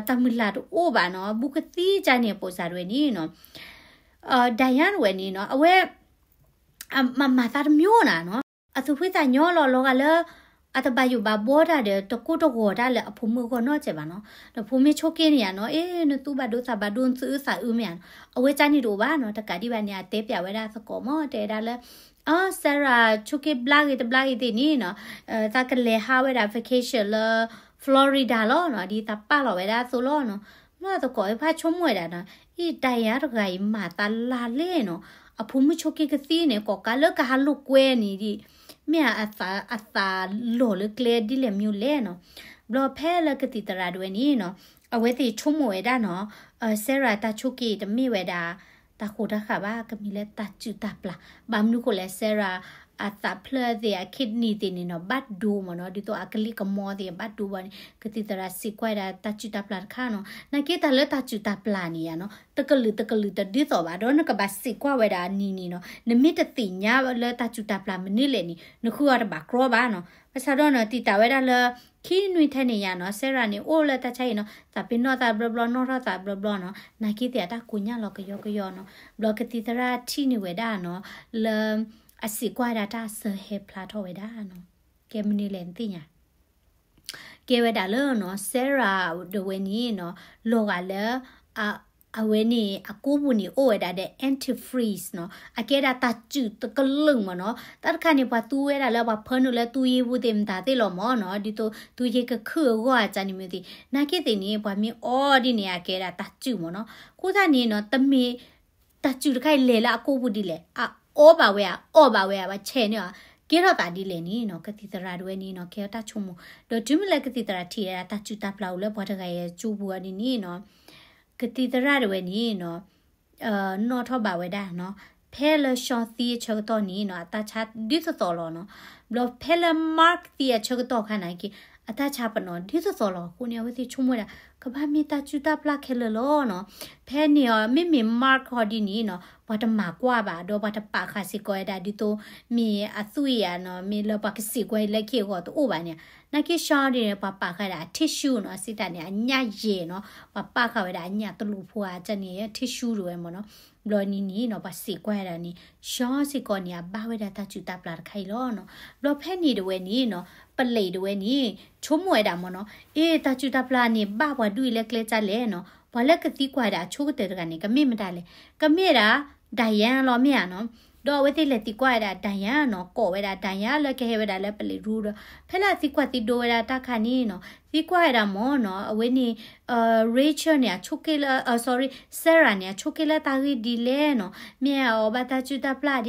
တၢ်မုၢ်လၢ်တအိၣ်ဘၣ်နီၤ ဘူးကသံကၢ်န့ၣ် ပိစၢ်ဒၣ်ဝဲန့ၣ်နီၤ Diane ဒၣ်ဝဲန့ၣ်နီၤ အဝဲ မၤသးတမံၤနၤနီၤ အသူၣ်ဖှံသးညီလီၤ လီၤဂာ်လၢ အတဘၣ်ယိၣ်ဘၣ်ဘီတၢ်ဒီး တကိၢ်တဂီၤတၢ်လၢအဖိမုၣ်အဂီၢ်နီတစဲးဘၣ်နီၤ. ဒီးဖိမ့ၢ်ဆိးက့န့ၣ်ယါနီၤ အ့ နသူဘၣ်ဒိသးဘၣ်ဒိ နသူအုးသးအုးမ့ၢ်ဧါနီၤ အဝဲကန့ၣ်တအိၣ်ဘၣ်နီၤ. တကးဒံးဘၣ်န့ၣ် အတဲပၠးဝဲဒၣ်သကိးမ့ၢ် တဲဝဲဒၣ်လၢ အ Sarah ဆိးက့ဘျါဂ့ၤတဘျါဂ့ၤသ့ၣ်န့ၣ်နီၤ သးကလဲၤဟးဝဲဒၣ် vacation လၢ Florida လီၤနီၤ ဒ်သးပာ်လီၤဝဲဒၣ်အသိးလီၤနီၤ. ဘျီသကိးဖးဆိကမိၣ်ဝဲဒၣ်နီၤ အ့ Diane တဂၤအံၤမၤသးလါလဲၣ်နီၤ အဖိမုၣ်ဆိးက့ကသံန့ၣ် ကိးကးလၢကဟးလိာ်ကွဲန့ၣ်ဒ် မ့ၢ်အသး အသးလီၤလၢကျဲဒ်လဲၣ်မ့ၢ်လဲၣ်နီၤ. ဘျီဖဲလၢကသံၣ်သရၣ်ဒၣ်ဝဲန့ၣ်နီၤ အဝဲသ့ၣ်ဆိကမိၣ်ဝဲဒၣ်နီၤ Sarah တၢ်ဆိးက့တမ့ၢ်ဝဲဒၣ် တၢ်ဃိတၢ်ဃးဘၣ် ကမ့ၢ်လၢတၢ်စုၣ်တၢ်ပျၢ်. ဘၣ်မနုၤဃိလဲၣ် Sarah အသးဖျၢၣ်သ့ၣ် အ kidney သ့ၣ်န့ၣ်နီၤ ဘၣ်ဒိမ့ၢ်နီၤ ဒ်သိးအကလံးကမီသ့ၣ်ဘၣ်ဒိဘၣ်န့ၣ် ကသံၣ်သရၣ်စံးကွၢ်ဝဲဒၣ်တၢ်စုၣ်တၢ်ပျၢ်တခါနီၤ. နာ်က့တၢ်လၢတၢ်စုၣ်တၢ်ပျၢ်န့ၣ်ယါနီၤ တကလုာ်တကလုာ်တဒ်သိးဘၣ် ဒီးနကဘၣ်စံးကွၢ်ဝဲဒၣ်အနံၤန့ၣ်နီၤ နမ့ၢ်တသ့ၣ်ညါလၢတၢ်စုၣ်တၢ်ပျၢ်မနုၤလဲၣ်န့ၣ် နဃုအီၤတဘၣ်ကြီဘၣ်နီၤ. ဘၣ်ဆၣ်ဒီးနီၤ တံာ်တာ်ဝဲဒၣ်လၢ ခံနွံထဲန့ၣ်ယါနီၤ Sarah န့ၣ် အိၣ်လၢတၢ်ဆါအံၤနီၤ သးပ့ၤနီၣ်သးဘျီဘျီ နီၣ်ထီၣ်သးဘျီဘျီနီၤ နာ်က့သ့ၣ်အတၢ်ကိးညါလီၤကယီကယီနီၤ. ဘျီကသံၣ်သရၣ်ထံၣ်န့ၢ်ဝဲဒၣ်နီၤ လၢ အစံးကွၢ်ဝဲဒၣ်တၢ်စၢဟဲဖျါထီၣ်ဝဲဒၣ်နီၤ ကဲမနုၤလဲၣ်နသ့ၣ်ညါ ကဲဝဲဒၣ်လၢနီၤ Sarah ဒၣ်ဝဲန့ၣ်နီၤ လီၤဂာ်လၢ အဝဲန့ၣ် အကိာ်ပူၤန့ၣ် အိၣ်ဝဲဒၣ်ဒီး antifreeze နီၤ အကဲဒၣ်တၢ်စုၣ်တကလုာ်မ့ၢ်နီၤ. တၢ်တခါန့ၣ် ပှၤသူဝဲဒၣ်လၢပှၤဖၢနုာ်လၢသူယ့ၢ်ပူၤသ့ၣ်မတၤသ့ၣ်လီၤမ့ၢ်နီၤ ဒ်သိးသူယ့ၢ်ကခုၣ်အဂီၢ်အကန့ၣ်မ့ၢ်သ့ၣ် နာ်က့သ့ၣ်န့ၣ် ပှၤမ့ၢ်အီဒ်န့ၣ် အကဲဒၣ်တၢ်စုၣ်မ့ၢ်နီၤ. အဃိသတးန့ၣ်နီၤ တမ့ၢ် တၢ်စုၣ်တခါအံၤလဲၤလၢအကိာ်ပူၤဒ်လဲၣ် အအီဘၣ်ဝဲဧါ အီၣ်ဘၣ်ဝဲဧါ ပှၤဆဲးန့ၢ်အီၤ ကဲထီၣ်သးဒ်လဲၣ်န့ၣ်နီၤ ကသံၣ်သရၣ်ဒၣ်ဝဲန့ၣ်နီၤ ကဲထီၣ်တၢ်ဆိကမိၣ် ဒီးတုၤမ့ၢ်လၢကသံၣ်သရၣ်ထံၣ်ဝဲဒၣ် တၢ်စုၣ်တၢ်ပျၢ်အိၣ်လၢပှၤတဂၤအံၤအကၠိပူၤအီၤဒ်န့ၣ်နီၤ ကသံၣ်သရၣ်ဒၣ်ဝဲန့ၣ်နီၤ နီၣ်ထီၣ်ဘၣ်ဝဲဒၣ်နီၤ ဖဲလၢ Sean သံအဆၢကတီၢ်န့ၣ်နီၤ အတၢ်ဆါဒ်သိးသိးလီၤနီၤ. ဘျီဖဲလၢ Mark သံအဆၢကတီၢ်ခါန့ၣ်က့ အတၢ်ဆါပနီၣ်ဒ်သိးသိးလီၤ. အဃိန့ၣ် အဝဲသ့ၣ်ဆိကမိၣ်ဝဲဒၣ် ကဘၣ်မ့ၢ်တၢ်စုၣ်တၢ်ပျၢ်ခဲလၢာ်လီၤနီၤ. ဖဲန့ၣ်အီၤ မ့မ့ၢ် Mark ဟီဒ်န့ၣ်နီၤ ပှၤတမၤကွၢ်ဘၣ် ဒီးပှၤတပာ်ဃာ်စ့ၢ်ကီးဝဲဒၣ် ဒ်သိးမ့ၢ်အသွံၣ်ဧါနီၤ မ့ၢ်လၢပှၤကစံးကွၢ်အံၤလၢခံအဂီၢ်တအိၣ်ဘၣ်န့ၣ်. နာ်က့ Sean ဒ်န့ၣ် ပှၤပာ်ဃာ်ဒၣ်အ tissue နီၤ စံးတၢ်န့ၣ် အညၣ်ယဲၢ်နီၤ ပှၤပာ်ဃာ်ဝဲဒၣ်အညၣ်တလူၢ်ဖိအကန့ၣ် tissue ဒၣ်ဝဲမ့ၢ်နီၤ. ဘျီန့ၣ်န့ၣ်နီၤ ပှၤစံးကွၢ်ဒၣ်န့ၣ် Sean စ့ၢ်ကီးန့ၣ် အဘၣ်ဝဲဒၣ်တၢ်စုၣ်တၢ်ပျၢ်တခါအံၤလီၤနီၤ. ဘျီဖဲန့ၣ်ဒၣ်ဝဲန့ၣ်နီၤ ပလံးဒၣ်ဝဲန့ၣ် ဆိကမိၣ်ဝဲဒၣ်မ့ၢ်နီၤ အ့ တၢ်စုၣ်တၢ်ပျၢ်န့ၣ် ဘၣ်ပှၤဒ်အံၤလၢကျဲကၢ်လဲၣ်နီၤ. ပှၤလၢကသံကွၢ်ဝဲဒၣ်အဆိကတၢၢ်တဂၤန့ၣ် ကမ့ၢ်မတၤလဲၣ်. ကမ့ၢ်ဒၣ် Diane လီၤမ့ၢ်ဧါနီၤ. ဒီးအဝဲသ့ၣ်လဲၤသံကွၢ်ဝဲဒၣ် Diane နီၤ ကိးဝဲဒၣ် Diane လၢကဟဲဝဲဒၣ်လၢပလံးရူဒီး ဖဲလၢအသံကွၢ်သံဒိဝဲဒၣ်တၢ်ခါန့ၣ်နီၤ သံကွၢ်ဝဲဒၣ်မ့ၢ်နီၤ အဝဲန့ၣ် Rachel န့ၣ် အဆိက့လၢ sorry Sarah န့ၣ် အဆိက့လၢတၢ်ဂ့ၢ်ဒ်လဲၣ်နီၤ မ့ၢ်အအီၣ်ဘၣ်တၢ်စုၣ်တၢ်ပျၢ်ဒ်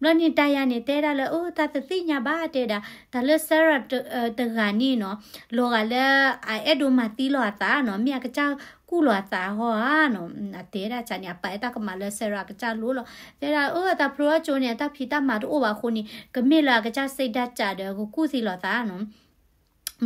ဘျီန့ၣ် Diane န့ၣ် တဲဒၣ်လၢ အၢ တၢ်တသ့ၣ်ညါဘၣ် တဲဒၣ် တၢ်လၢ Sarah တဂၤန့ၣ်နီၤ လီၤဂာ်လၢအအဲၣ်ဒိးမၤသံလီၤအသးနီၤ မ့ၢ်အကစၢ်ကူၣ်လီၤအသးဟီဧါနီၤ အတဲဒၣ်န့ၣ် အပာ်အဲၣ်တၢ်ကမၣ်လၢ Sarah အကစၢ်လိၤလီၤ တဲဒၣ် အၢ အတၢ်ဖျိအကၠိန့ၣ် အတၢ်ဖံးတၢ်မၤတအိၣ်ဘၣ်အဃိန့ၣ် ကမ့ၢ်လၢအကစၢ်စံးဒၣ်စၢ်ဒီးကကူၣ်သံလီၤသးနီၤ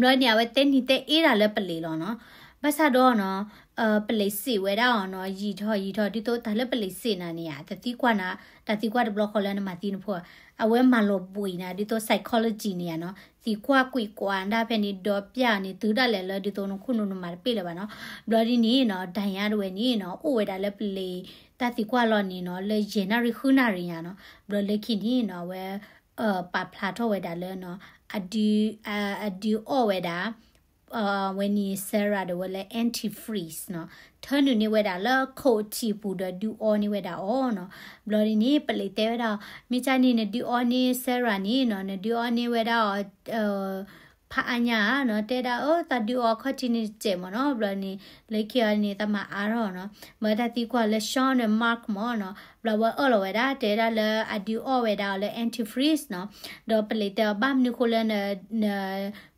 ဘျီန့ၣ် အဝဲတဲနံၤတဲအ့ဒၣ်လၢပလံးလီၤနီၤ ဘၣ်ဆၣ်ဒီးနီၤ ပလံးစံးဝဲဒၣ်အီၤနီၤ ယံာ်ထီၣ်ယံာ်ထီၣ် ဒ်သိးတၢ်လၢပလံးစံးနၤန့ၣ်ဧါ တသံကွၢ်နၤ တၢ်သံကွၢ်တဘျီဃီလၢနမၤသံနဖိ အဝဲမၤလီၤဘှံးနၤ ဒ်သိး psychology န့ၣ်ဧါနီၤ သံကွၢ်ကွံာ်ကွၢ်ဒၣ်ဖဲန့ၣ် ဒီးပျၢ်န့ၣ် တုၤဒၣ်လဲာ်လၢဒ်သိးနခိၣ်နူာ်နမၤတပ့ၢ်လၢၤဘၣ်နီၤ ဘျီဒ်န့ၣ်နီၤ Diane တဝဲန့ၣ်နီၤ အိၣ်ဝဲဒၣ်လၢပလံး တၢ်သံကွၢ်လီၤန့ၣ်နီၤ လၢယဲၢ်နၣ်ရံၣ်ဃုနၣ်ရံၣ်ညါနီၤ ဘျီလၢခံန့ၣ်နီၤ အဝဲ ပာ်ဖျါထီၣ်ဝဲဒၣ်လၢနီၤ အဒု အဒုးအီၣ်ဝဲဒၣ် ဝဲန့ၣ် Sarah ဒီးဝဲလၢ antifreeze နီၤ ထၢနုာ်န့ၢ်ဝဲဒၣ်လၢခိၣ်ထံးပူၤဒီးဒုးအီန့ၢ်ဝဲဒၣ်အီၤနီၤ ဘျီဒ်န့ၣ် ပလံးတဲဝဲဒၣ် မ့ၢ်ကၢ်န့ၣ် နဒုးအီန့ၢ် Sarah န့ၣ်နီၤ နဒုးအီန့ၢ်ဝဲဒၣ်အီၤ ဖးအါညါနီၤ တဲဒၣ် အၢ သးဒုးအီအခီၣ်ထံးန့ၣ်တစဲးမ့ၢ်နီၤ ဘျီန့ၣ် လၢခံအီၤန့ၣ် သးမၤအါထီၣ်နီၤ မ့ၢ်တၢ်သံကွၢ်လၢ Sean ဒီး Mark မ့ၢ်နီၤ ဘျီဝဲအၢၣ်လီၤဝဲဒၣ် တဲဒၣ်လၢအဒုးအီၣ်ဝဲဒၣ်အီၤလၢ antifreeze နီၤ ဒီးပလံးတဲအီၤ ဘၣ်မနုၤဃိလၢ န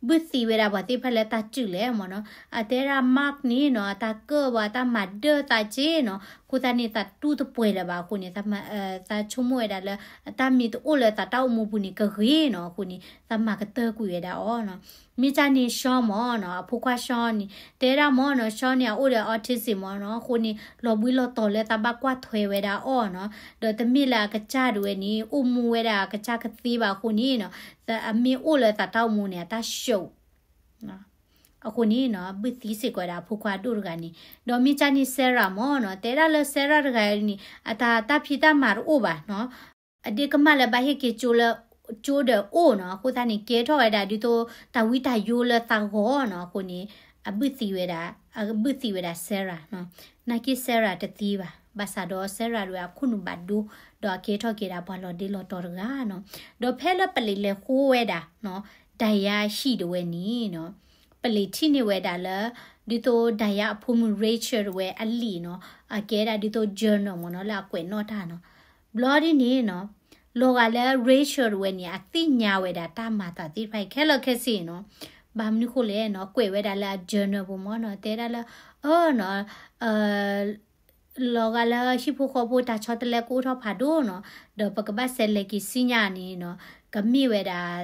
ဘုၣ်သံဝဲဒၣ်ပှၤသ့ၣ်တဖၣ်လၢတၢ်စုၣ်လဲၣ်မ့ၢ်နီၤ အတဲဒၣ် Mark န့ၣ်နီၤ အတၢ်ကၢၣ်ဝဲ အတၢ်မၤဒၢၣ်သးက့နီၤ အဃိသတးန့ၣ် သးတူၢ်တပှဲၤလၢၤဘၣ်အဃိန့ၣ် သးဆိကမိၣ်ဝဲဒၣ်လၢ အတၢ်မ့ၢ်တအိၣ်လၢသးတၢ်အိၣ်မူပူၤန့ၣ်ကဂ့ၤနီၤ အဃိန့ၣ် သးမၤကတၢၢ်ကွံာ်ဝဲဒၣ်အီၤနီၤ မ့ၢ်ကၢ်န့ၣ် Sean မ့ၢ်နီၤ အဖိခွါ Sean န့ၣ် တဲဒၣ်မ့ၢ်နီၤ Sean န့ၣ် အအိၣ်ဒီး autism မ့ၢ်နီၤ အဃိန့ၣ် လီၤဘှံးလီၤတီၤလၢသးဘၣ်ကွၢ်ထွဲဝဲဒၣ်အီၤနီၤ ဒီးတမ့ၢ်လၢအကစၢ်ဒၣ်ဝဲန့ၣ် အိၣ်မူဝဲဒၣ်အကစၢ်ကသ့ဘၣ်အဃိန့ၣ်နီၤ အမ့ၢ်အိၣ်လၢသးတၢ်အိၣ်မူန့ၣ် အတၢ် shock အဃိန့ၣ်နီၤ ဘုၣ်သံစ့ၢ်ကီးဝဲဒၣ်အဖိခွါဒိၣ်တဂၤန့ၣ် ဒီးမ့ၢ်ကၢ်န့ၣ် Sarah မ့ၢ်နီၤ တဲဒၣ်လၢ Sarah တဂၤန့ၣ် အတၢ် တၢ်ဖံးတၢ်မၤတအိၣ်ဘၣ်နီၤ အဒ့ကမၣ်လၢဘၣ်ဟ့ၣ်က့ၤကၠိလၢ ကၠိဒီးအိၣ်နီၤ, အဃိသတးန့ၣ် ကဲထီၣ်ဝဲဒၣ်ဒ်သိးတၢ်ဝံတၢ်ယိလၢသးဂီၤနီၤ, အဃိန့ၣ် အဘုၣ်သံဝဲဒၣ်, အဘုၣ်သံဝဲဒၣ် Sarah နီၤ, နာ်က့ Sarah တသံဘၣ်, ဘၣ်ဆၣ်ဒီး Sarah ဒၣ်ဝဲအခိၣ်နူာ်ဘၣ်ဒိ, ဒီးအကဲထီၣ်က့ၤဒၣ်ပှၤလီၤဒ့လီၤတီၤတဂၤနီၤ, ဒီးဖဲလၢပလံးလဲၤဃိဝဲဒၣ်နီၤ, ဒၣ်ယါဟံၣ်ဒၣ်ဝဲန့ၣ်နီၤ, ပလံးထံၣ်န့ၢ်ဝဲဒၣ်လၢ ဒ်သိးဒၣ်ယါအဖိမုၣ် Rachel ဒၣ်ဝဲအလံာ်နီၤ, အကဲဒၣ်ဒ်သိး journal မ့ၢ်နီၤ, လၢအကွဲးနီၣ်တၢ်နီၤ, ဘျီဒ်န့ၣ်နီၤ, လီၤဂာ်လၢ Rachel ဒၣ်ဝဲန့ၣ် အသ့ၣ်ညါဝဲဒၣ်တၢ်မၤသးသ့ၣ်တဖၣ်အံၤခဲလၢာ်ခဲဆ့နီၤ, ဘၣ်မနုၤဃိလဲၣ်နီၤ, ကွဲးဝဲဒၣ်လၢအ journal ပူၤမ့ၢ်နီၤ, တဲဒၣ်လၢ အၢနီၤ, လီၤဂာ်လၢဟံၣ်ဖိဃီဖိတၢ်ဆီတလဲကအိၣ်ထီၣ်ဖးဒိၣ်နီၤ, ဒီးပကဘၣ်စဲးလဲၤက့ၤဆူညါန့ၣ်နီၤ, ကမ့ၢ်ဝဲဒၣ်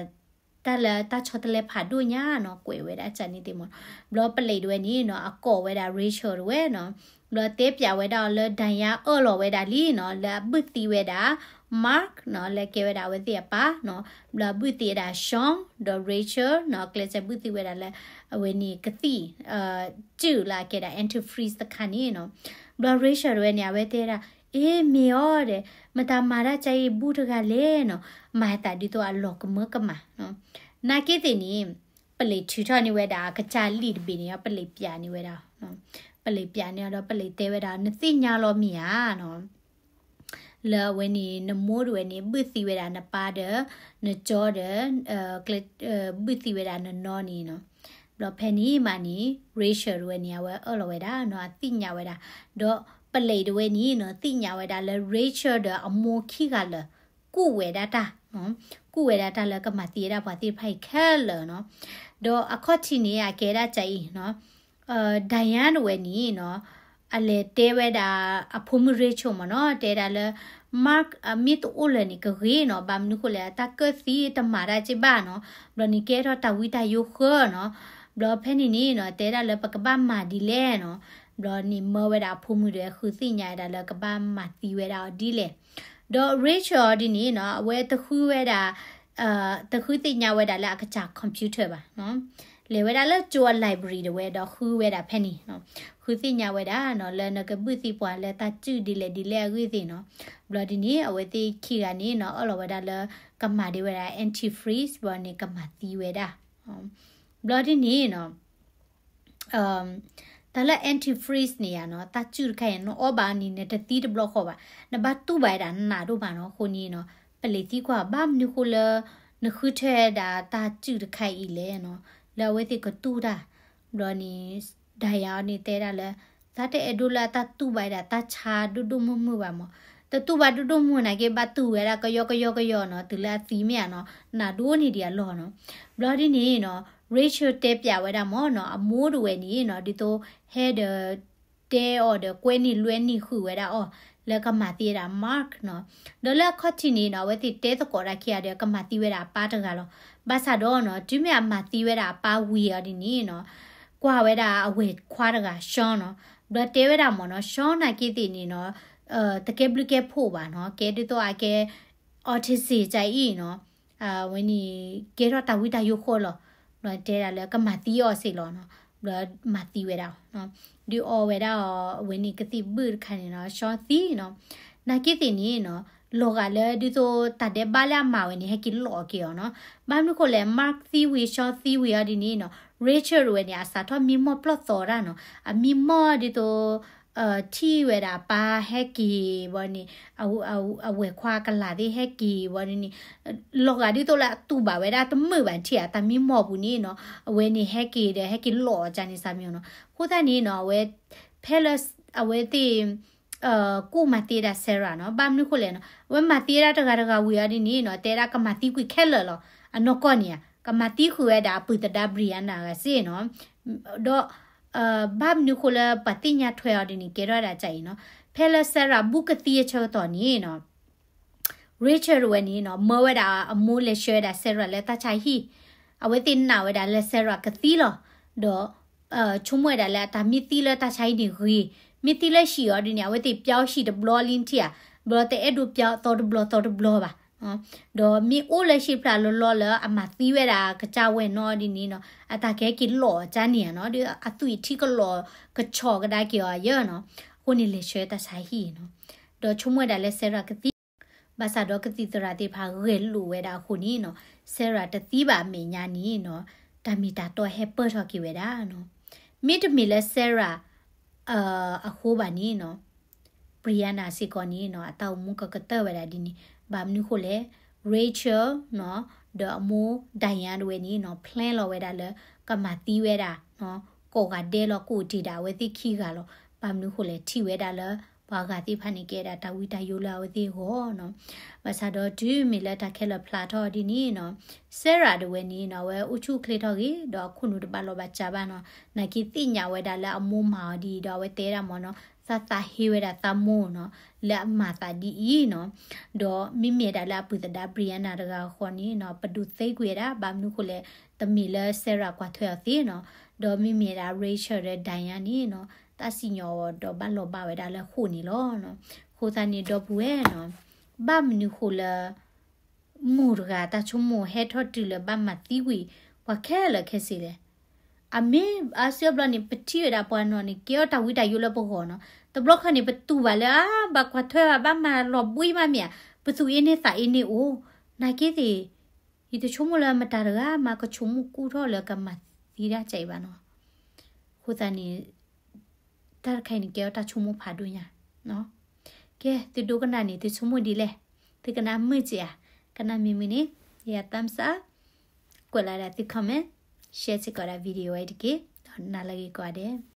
တၢ်လၢတၢ်ဆီတလဲဖးဒိၣ်ညါနီၤ, ကွဲးဝဲဒၣ်ကန့ၣ်သ့ၣ်မ့ၢ်, ဘျီပလံးဒၣ်ဝဲန့ၣ်နီၤ, အကိးဝဲဒၣ် Rachel ဒၣ်ဝဲနီၤ, ဘျီတဲပၠးဝဲဒၣ်အီၤလၢ ဒၣ်ယါအၢၣ်လီၤဝဲဒၣ်လံနီၤ, လၢအဘုၣ်သံဝဲဒၣ် Mark နီၤ, လၢကဲဝဲဒၣ်အဝဲသ့ၣ်အပၢ်နီၤ, ဘျီအဘုၣ်သံဝဲဒၣ် Sean ဒီး Rachel နီၤ, ကျဲးစၢးဘုၣ်သံဝဲဒၣ်လၢ အဝဲန့ၣ်ကသံၣ် စုၣ်လၢအကဲဒၣ် dentifrice တခါန့ၣ်နီၤ, ဘျီ Rachel ဒၣ်ဝဲန့ၣ် အဝဲတဲဒၣ်, အ့ မ့ၢ်အီၤဒီး မတၤမၤတၢ်ကအံၤဘူးတဂၤလဲၣ်နီၤ, မၤသးဒ်သိးအလီၤကမၢကမၣ်နီၤ, နာ်က့သ့ၣ်န့ၣ် ပလံးထုးထီၣ်န့ၢ်ဝဲဒၣ်အကစၢ်လံာ်တဘ့ၣ်န့ၣ် ပလံးပၠးန့ၢ်ဝဲဒၣ်, ပလံးပၠးန့ၢ်အီၤဒီးပလံးတဲဝဲဒၣ် နသ့ၣ်ညါလီၤမ့ၢ်ဧါနီၤ လၢအဝဲန့ၣ် နမိၢ်ဒၣ်ဝဲန့ၣ် ဘုၣ်သံဝဲဒၣ်နပၢ်ဒီး နကၠီဒီး ဘုၣ်သံဝဲဒၣ်နနီၢ်န့ၣ်နီၤ, ဘျီဖဲန့ၣ်မးန့ၣ် Rachel ဒၣ်ဝဲန့ၣ် အဝဲအၢၣ်လီၤဝဲဒၣ်နီၤ, အသ့ၣ်ညါဝဲဒၣ်, ဒီးပလံးဒၣ်ဝဲန့ၣ်နီၤ သ့ၣ်ညါဝဲဒၣ်လၢ Rachel ဒီးအမိၢ်ခံဂၤလၢာ် ကူၣ်ဝဲဒၣ်တၢ် ကူၣ်ဝဲဒၣ်တၢ်လၢကမၤသံဝဲဒၣ်ပှၤသ့ၣ်တဖၣ်အံၤခဲလၢာ်နီၤ, ဒီးအခီၣ်ထံးန့ၣ် အကဲဒၣ်ကအံၤနီၤ, Diane ဒၣ်ဝဲန့ၣ်နီၤ, အလဲၤတဲဝဲဒၣ်အဖိမုၣ် Rachel မ့ၢ်နီၤ, တဲဒၣ်လၢ Mark အမ့ၢ်တအိၣ်လၢၤန့ၣ်ကဂ့ၤနီၤ, ဘၣ်မနုၤဃိလဲၣ် တၢ်ကၢၣ်သံတမၤတၢ်က့ဘၣ်နီၤ, ဘျီန့ၣ်ကဲထီၣ်တၢ်ဝံတၢ်ယိဃၢနီၤ, ဘျီဖဲန့ၣ်န့ၣ်နီၤ တဲဒၣ်လၢပကဘၣ်မၤဒ်လဲၣ်နီၤ, ဘျီန့ၣ်မၢဝဲဒၣ်အဖိမုၣ်ဒီးဃုသ့ၣ်ညါဝဲဒၣ်လၢကဘၣ်မၤသံဝဲဒၣ်အီၤဒ်လဲၣ်, ဒီး Rachel အီၤဒ်န့ၣ်နီၤ အဝဲတဃုဝဲဒၣ် တဃုသ့ၣ်ညါဝဲဒၣ်လၢအကစၢ် computer ဘၣ်နီၤ, လဲၤဝဲဒၣ်လၢကၠိအ library ဒၣ်ဝဲဒီးဃုဝဲဒၣ်ဖဲန့ၣ်နီၤ, ဃုသ့ၣ်ညါဝဲဒၣ်နီၤ လၢနကဘုၣ်သံပှၤလၢတၢ်စုၣ်ဒ်လဲၣ်ဒ်လဲၣ်အဂ့ၢ်သ့ၣ်နီၤ, ဘျီဒ်န့ၣ် အဝဲသ့ၣ်ခံဂၤန့ၣ်နီၤ အၢၣ်လီၤဝဲဒၣ်လၢ ကမၤဒံးဝဲဒၣ် dentifrice ဘျီန့ၣ် ကမၤသံဝဲဒၣ်, ဘျီဒ်န့ၣ်နီၤ တၢ်လၢ dentifrice န့ၣ်ယါနီၤ တၢ်စုၣ်တခါအံၤ နအီၣ်ဘၣ်န့ၣ် နတသံတဘျီဃီဘၣ်, နဘၣ်တူၢ်ဘၣ်ဝဲဒၣ်နးဒိၣ်မးနီၤ, အဃိန့ၣ်နီၤ ပလံးသံကွၢ် ဘၣ်မနုၤဃိလၢ နဃုထၢဝဲဒၣ်တၢ်စုၣ်တခါအံၤလဲၣ်နီၤ, လၢအဝဲသ့ၣ်ကတူၢ်တၢ်, ဘျီန့ၣ် Diane အီၤန့ၣ်တဲဒၣ်လၢ သးတအဲၣ်ဒိးလၢအတၢ်တူၢ်ဘၣ်ဝဲဒၣ်တၢ်ဆါဒိၣ်ဒိၣ်မုၢ်မုၢ်ဘၣ်မး, တတူၢ်ဘၣ်ဒိၣ်ဒိၣ်မုၢ်နာ်က့ ဘၣ်တူၢ်ဝဲဒၣ်ကယီကယီကယီနီၤ, တုၤလၢအသံမ့ၢ်ဧါနီၤ နးဒိၣ်န့ၢ်ဒံးအလီၢ်နီၤ, ဘျီဒ်န့ၣ်နီၤ Rachel တဲပၠးဝဲဒၣ်မးနီၤ အမိၢ်ဒၣ်ဝဲန့ၣ်နီၤ ဒ်သိးဟဲဒီး တဲအီၤဒီးကွဲန့ၢ်လွဲန့ၢ်ဃုာ်ဝဲဒၣ်အီၤ လၢကမၤသံဝဲဒၣ် Mark နီၤ, ဒီးလၢအခီၣ်ထံးန့ၣ်နီၤ အဝဲသ့ၣ်တဲသကိးတၢ်ခံဂၤဒီး ကမၤသံဝဲဒၣ်အပၢ်တဂၤလီၤ, ဘၣ်ဆၣ်ဒီးနီၤ တုၤမ့ၢ်အမၤသံဝဲဒၣ်အပၢ်ဝံၤအီၤဒ်န့ၣ်နီၤ ကွၢ်ဝဲဒၣ်အဝဲၢ်ခွါတဂၤ Sean နီၤ, ဘျီတဲဝဲဒၣ်မးနီၤ Sean နာ်က့သ့ၣ်န့ၣ်နီၤ တကဲဘျုးကဲဖှိၣ်ဘၣ်နီၤ, ကဲဒ်သိးအကဲ autism ကအံၤနီၤ, အဝဲန့ၣ် ကဲထီၣ်တၢ်ဝံတၢ်ယိဃီလီၤ, ဘျီတဲဒၣ်လၢကမၤသံအီၤစ့ၢ်လီၤနီၤ, ဘျီမၤသံဝဲဒၣ်အီၤ, ဒုးအီဝဲဒၣ်အီၤ အဝဲန့ၣ်ကသံၣ်ဘုၣ်တခါန့ၣ်နီၤ Sean သံနီၤ, နာ်က့သ့ၣ်န့ၣ်နီၤ လီၤဂာ်လၢဒ်သိးတၢ်ဒဲးဘးလၢအမၤဝဲန့ၣ် ဟဲက့ၤလီၤက့ၤအီၤနီၤ, ဘၣ်မနုၤဃိလဲၣ် Mark သံဝံၤ Sean သံဝံၤအီၤဒ်န့ၣ်နီၤ Rachel ဒၣ်ဝဲန့ၣ် အစးထီၣ်မံမီၢ်ပျီၢ်သီတၢ်နီၤ, အမံမီၢ်ဒ်သိး ထံၣ်ဝဲဒၣ်အပၢ်ဟဲက့ၤဘီန့ၣ်, အဝဲၢ်ခွါကလၤသ့ၣ်ဟဲက့ၤဘီန့ၣ်, လီၤဂာ်ဒ်သိးလၢအတူၢ်ဘၣ်ဝဲဒၣ်တမုာ်ဘၣ်ထံၣ်ဧါ, တၢ်မံမီၢ်ပူၤန့ၣ်နီၤ အဝဲန့ၣ်ဟဲက့ၤဒီးဟဲက့ၤလီၤအီၤကန့ၣ်စၢ်မံၤနီၤ, အဃိသတးန့ၣ်နီၤ အဝဲ ဖဲလၢ အဝဲသ့ၣ် ကူၣ်မၤသံဝဲဒၣ် Sarah နီၤ, ဘၣ်မနုၤဃိလဲၣ်နီၤ အဝဲမၤသံဝဲဒၣ်တဂၤတဂၤဝံၤအီၤဒ်န့ၣ်နီၤ တဲဒၣ်ကမၤသံကွံာ်ခဲလၢာ်လီၤ, အနီၢ်ကီၢ်န့ၣ်ဧါ ကမၤသံဃုာ်ဝဲဒၣ်အပုၢ်သဒါ Brianna ဂၤစ့ၢ်နီၤ, ဒီး ဘၣ်မနုၤဃိလၢပှၤသ့ၣ်ညါထွဲအီၤဒ်န့ၣ် ကဲထီၣ်ဝဲဒၣ်ကအံၤနီၤ, ဖဲလၢ Sarah ဘူးကသံအဆၢကတီၢ်န့ၣ်နီၤ Rachel ဒၣ်ဝဲန့ၣ်နီၤ မၢဝဲဒၣ်အမိၢ်လဲၤဆှၢဝဲဒၣ် Sarah လၢတၢ်ဆါဟံၣ်, အဝဲသ့ၣ်နာ်ဝဲဒၣ်လၢ Sarah ကသံလီၤ, ဒီး ဆိကမိၣ်ဝဲဒၣ်လၢအတၢ်မ့ၢ်သံလၢတၢ်ဆါဟံၣ်န့ၣ်ဂ့ၤ, မ့ၢ်သံလၢဟံၣ်အီၤဒ်န့ၣ် အဝဲသ့ၣ်ပျီဟံၣ်တဘျီလံထံၣ်ဧါ, ဘျီတအဲၣ်ဒိးပျီသီတဘျီသီတဘျီဘၣ်, ဒီးမ့ၢ်အိၣ်လၢဟံၣ်ဖျါလီၤလီၤလၢအမၤသံဝဲဒၣ်ကစၢ်ဝဲၢ်နီၤဒ်န့ၣ်နီၤ အတၢ်ကဟဲက့ၤလီၤအီၤကန့ၣ်ဧါနီၤ, ဒီးအသွံၣ်ထံကလီၤကဆီၣ်ကဒါက့ၤအီၤယဲနီၤ, အဃိန့ၣ်လဲၤဆှၢတၢ်ဆါဟံၣ်နီၤ, ဒီးဆိကမိၣ်ဝဲဒၣ်လၢ Sarah ကသံ ဘၣ်ဆၣ်ဒီးကသံၣ်သရၣ်သ့ၣ်တဖၣ်ဂဲၤလိာ်ဝဲဒၣ်အဃိန့ၣ်နီၤ, Sarah တသံဘၣ်အမဲာ်ညါန့ၣ်နီၤ, တၢ်မ့ၢ်တၢ်တီဟဲပၢၢ်ထီၣ်က့ၤဝဲဒၣ်နီၤ. မ့တမ့ၢ်လၢ Sarah အဃိဘၣ်န့ၣ်နီၤ, Brianna စ့ၢ်ကီးန့ၣ်နီၤ အတၢ်အိၣ်မူကကတၢၢ်ဝဲဒၣ်ဒ်န့ၣ်. ဘၣ်မနုၤဃိလဲၣ်, Rachel နီၤ, ဒီးအမိၢ် Diane တဝဲန့ၣ်နီၤ plan လီၤဝဲဒၣ်လၢ ကမၤသံဝဲဒၣ်နီၤ, ကိးဂၤဒဲးလီၤ ကအိၣ်တ့ၢ်ဒၣ်အဝဲသ့ၣ်ခံဂၤလီၤ. ဘၣ်မနုၤဃိလဲၣ်, ထံၣ်ဝဲဒၣ်လၢ ပှၤဂၤသ့ၣ်တဖၣ်န့ၣ် ကဲဒၣ်တၢ်ဝံတၢ်ယိးလၢအဝဲသ့ၣ်အဂီၢ်နီၤ. ဘၣ်ဆၣ်ဒီးတုၤမ့ၢ်လၢတၢ်ခဲလၢာ်ဖျါထီၣ်ဒ်န့ၣ်နီၤ, Sarah တဝဲန့ၣ်နီၤ အဝဲအိၣ်ဆူၣ်အိၣ်ချ့ထီၣ်ဂ့ၤ ဒီးအခိၣ်နူာ်တဘၣ်လီၢ်ဘၣ်စးဘၣ်နီၤ. နာ်က့သ့ၣ်ညါဝဲဒၣ်လၢအမိၢ်မၤအီၤဒ်အံၤဒီး အဝဲတဲဒၣ်မ့ၢ်နီၤ, သးသးဟ့ဝဲဒၣ်သးမိၢ်နီၤ, လၢအမၤသးဒ်အံၤနီၤ. ဒီးမ့မ့ၢ်ဒၣ်လၢအပုၢ်သဒါ Brianna တဂၤဃီန့ၣ်နီၤ, ပဒိးသ့ကွံာ်ဝဲဒၣ်. ဘၣ်မနုၤဃိလဲၣ်, တမ့ၢ်လၢ Sarah ကွၢ်ထွဲအီၤသ့နီၤ. ဒီးမ့မ့ၢ်ဒၣ် Rachel ဒီး Diane န့ၣ်နီၤ, တၢ်စံၣ်ညီၣ်အီၤဒီးဘၣ်လီၤဘၣ်ဝဲဒၣ်လၢအဃိန့ၣ်လီၤနီၤ. အဃိသတးန့ၣ် ဒီပုၢ်ဝဲၢ်နီၤ, ဘၣ်မနုၤဃိလၢ မိၢ်တဂၤတၢ်ဆိကမိၣ်ဟဲထီၣ်တုၤလၢဘၣ်မၤသံကွံာ်ပှၤခဲလၢာ်ခဲဆ့လဲၣ်. အမ့ၢ်အါစုအါဘျီန့ၣ် ပထံၣ်ဝဲဒၣ်ပှၤနီၤန့ၣ် ကဲအီၣ်တၢ်ဝံတၢ်ယိးလၢပဂီၢ်နီၤ. တဘျီခီန့ၣ် ပတူၢ်ဘၣ်လၢ အါ ဘၣ်ကွၢ်ထွဲဘၣ် ဘၣ်မၤလီၤဘှံးမးမ့ၢ်ဧါ, ပသူၣ်အ့န့သးအ့န့အိၣ်. နာ်က့သ့ၣ်, ယတဆိကမိၣ်လၢမတၤတဂၤမး ကဆိကမိၣ်ကူၣ်ထီၣ်လၢကမၤသံတၢ်ကဲအံၤဘၣ်နီၤ. အဃိသတးန့ၣ် တၢ်တခါအံၤန့ၣ် ကဲအီၣ်တၢ်ဆိကမိၣ်ဖးဒိၣ်ညါနီၤ. ကဲ သုဒိကနၣ်န့ၣ် သုဆိကမိၣ်ဒ်လဲၣ်, သုကနၣ်မုာ်စ့ၢ်ဧါ. ကနၣ်မုာ်မုာ်န့ၣ် ယ thumbs up, ကွဲးလီၤဒၣ်သု comment, share စ့ၢ်ကီးဒၣ် video ဝဲတက့ၢ်. ဒီးနၤလၢဂ့ၤကိးဂၤဒဲး.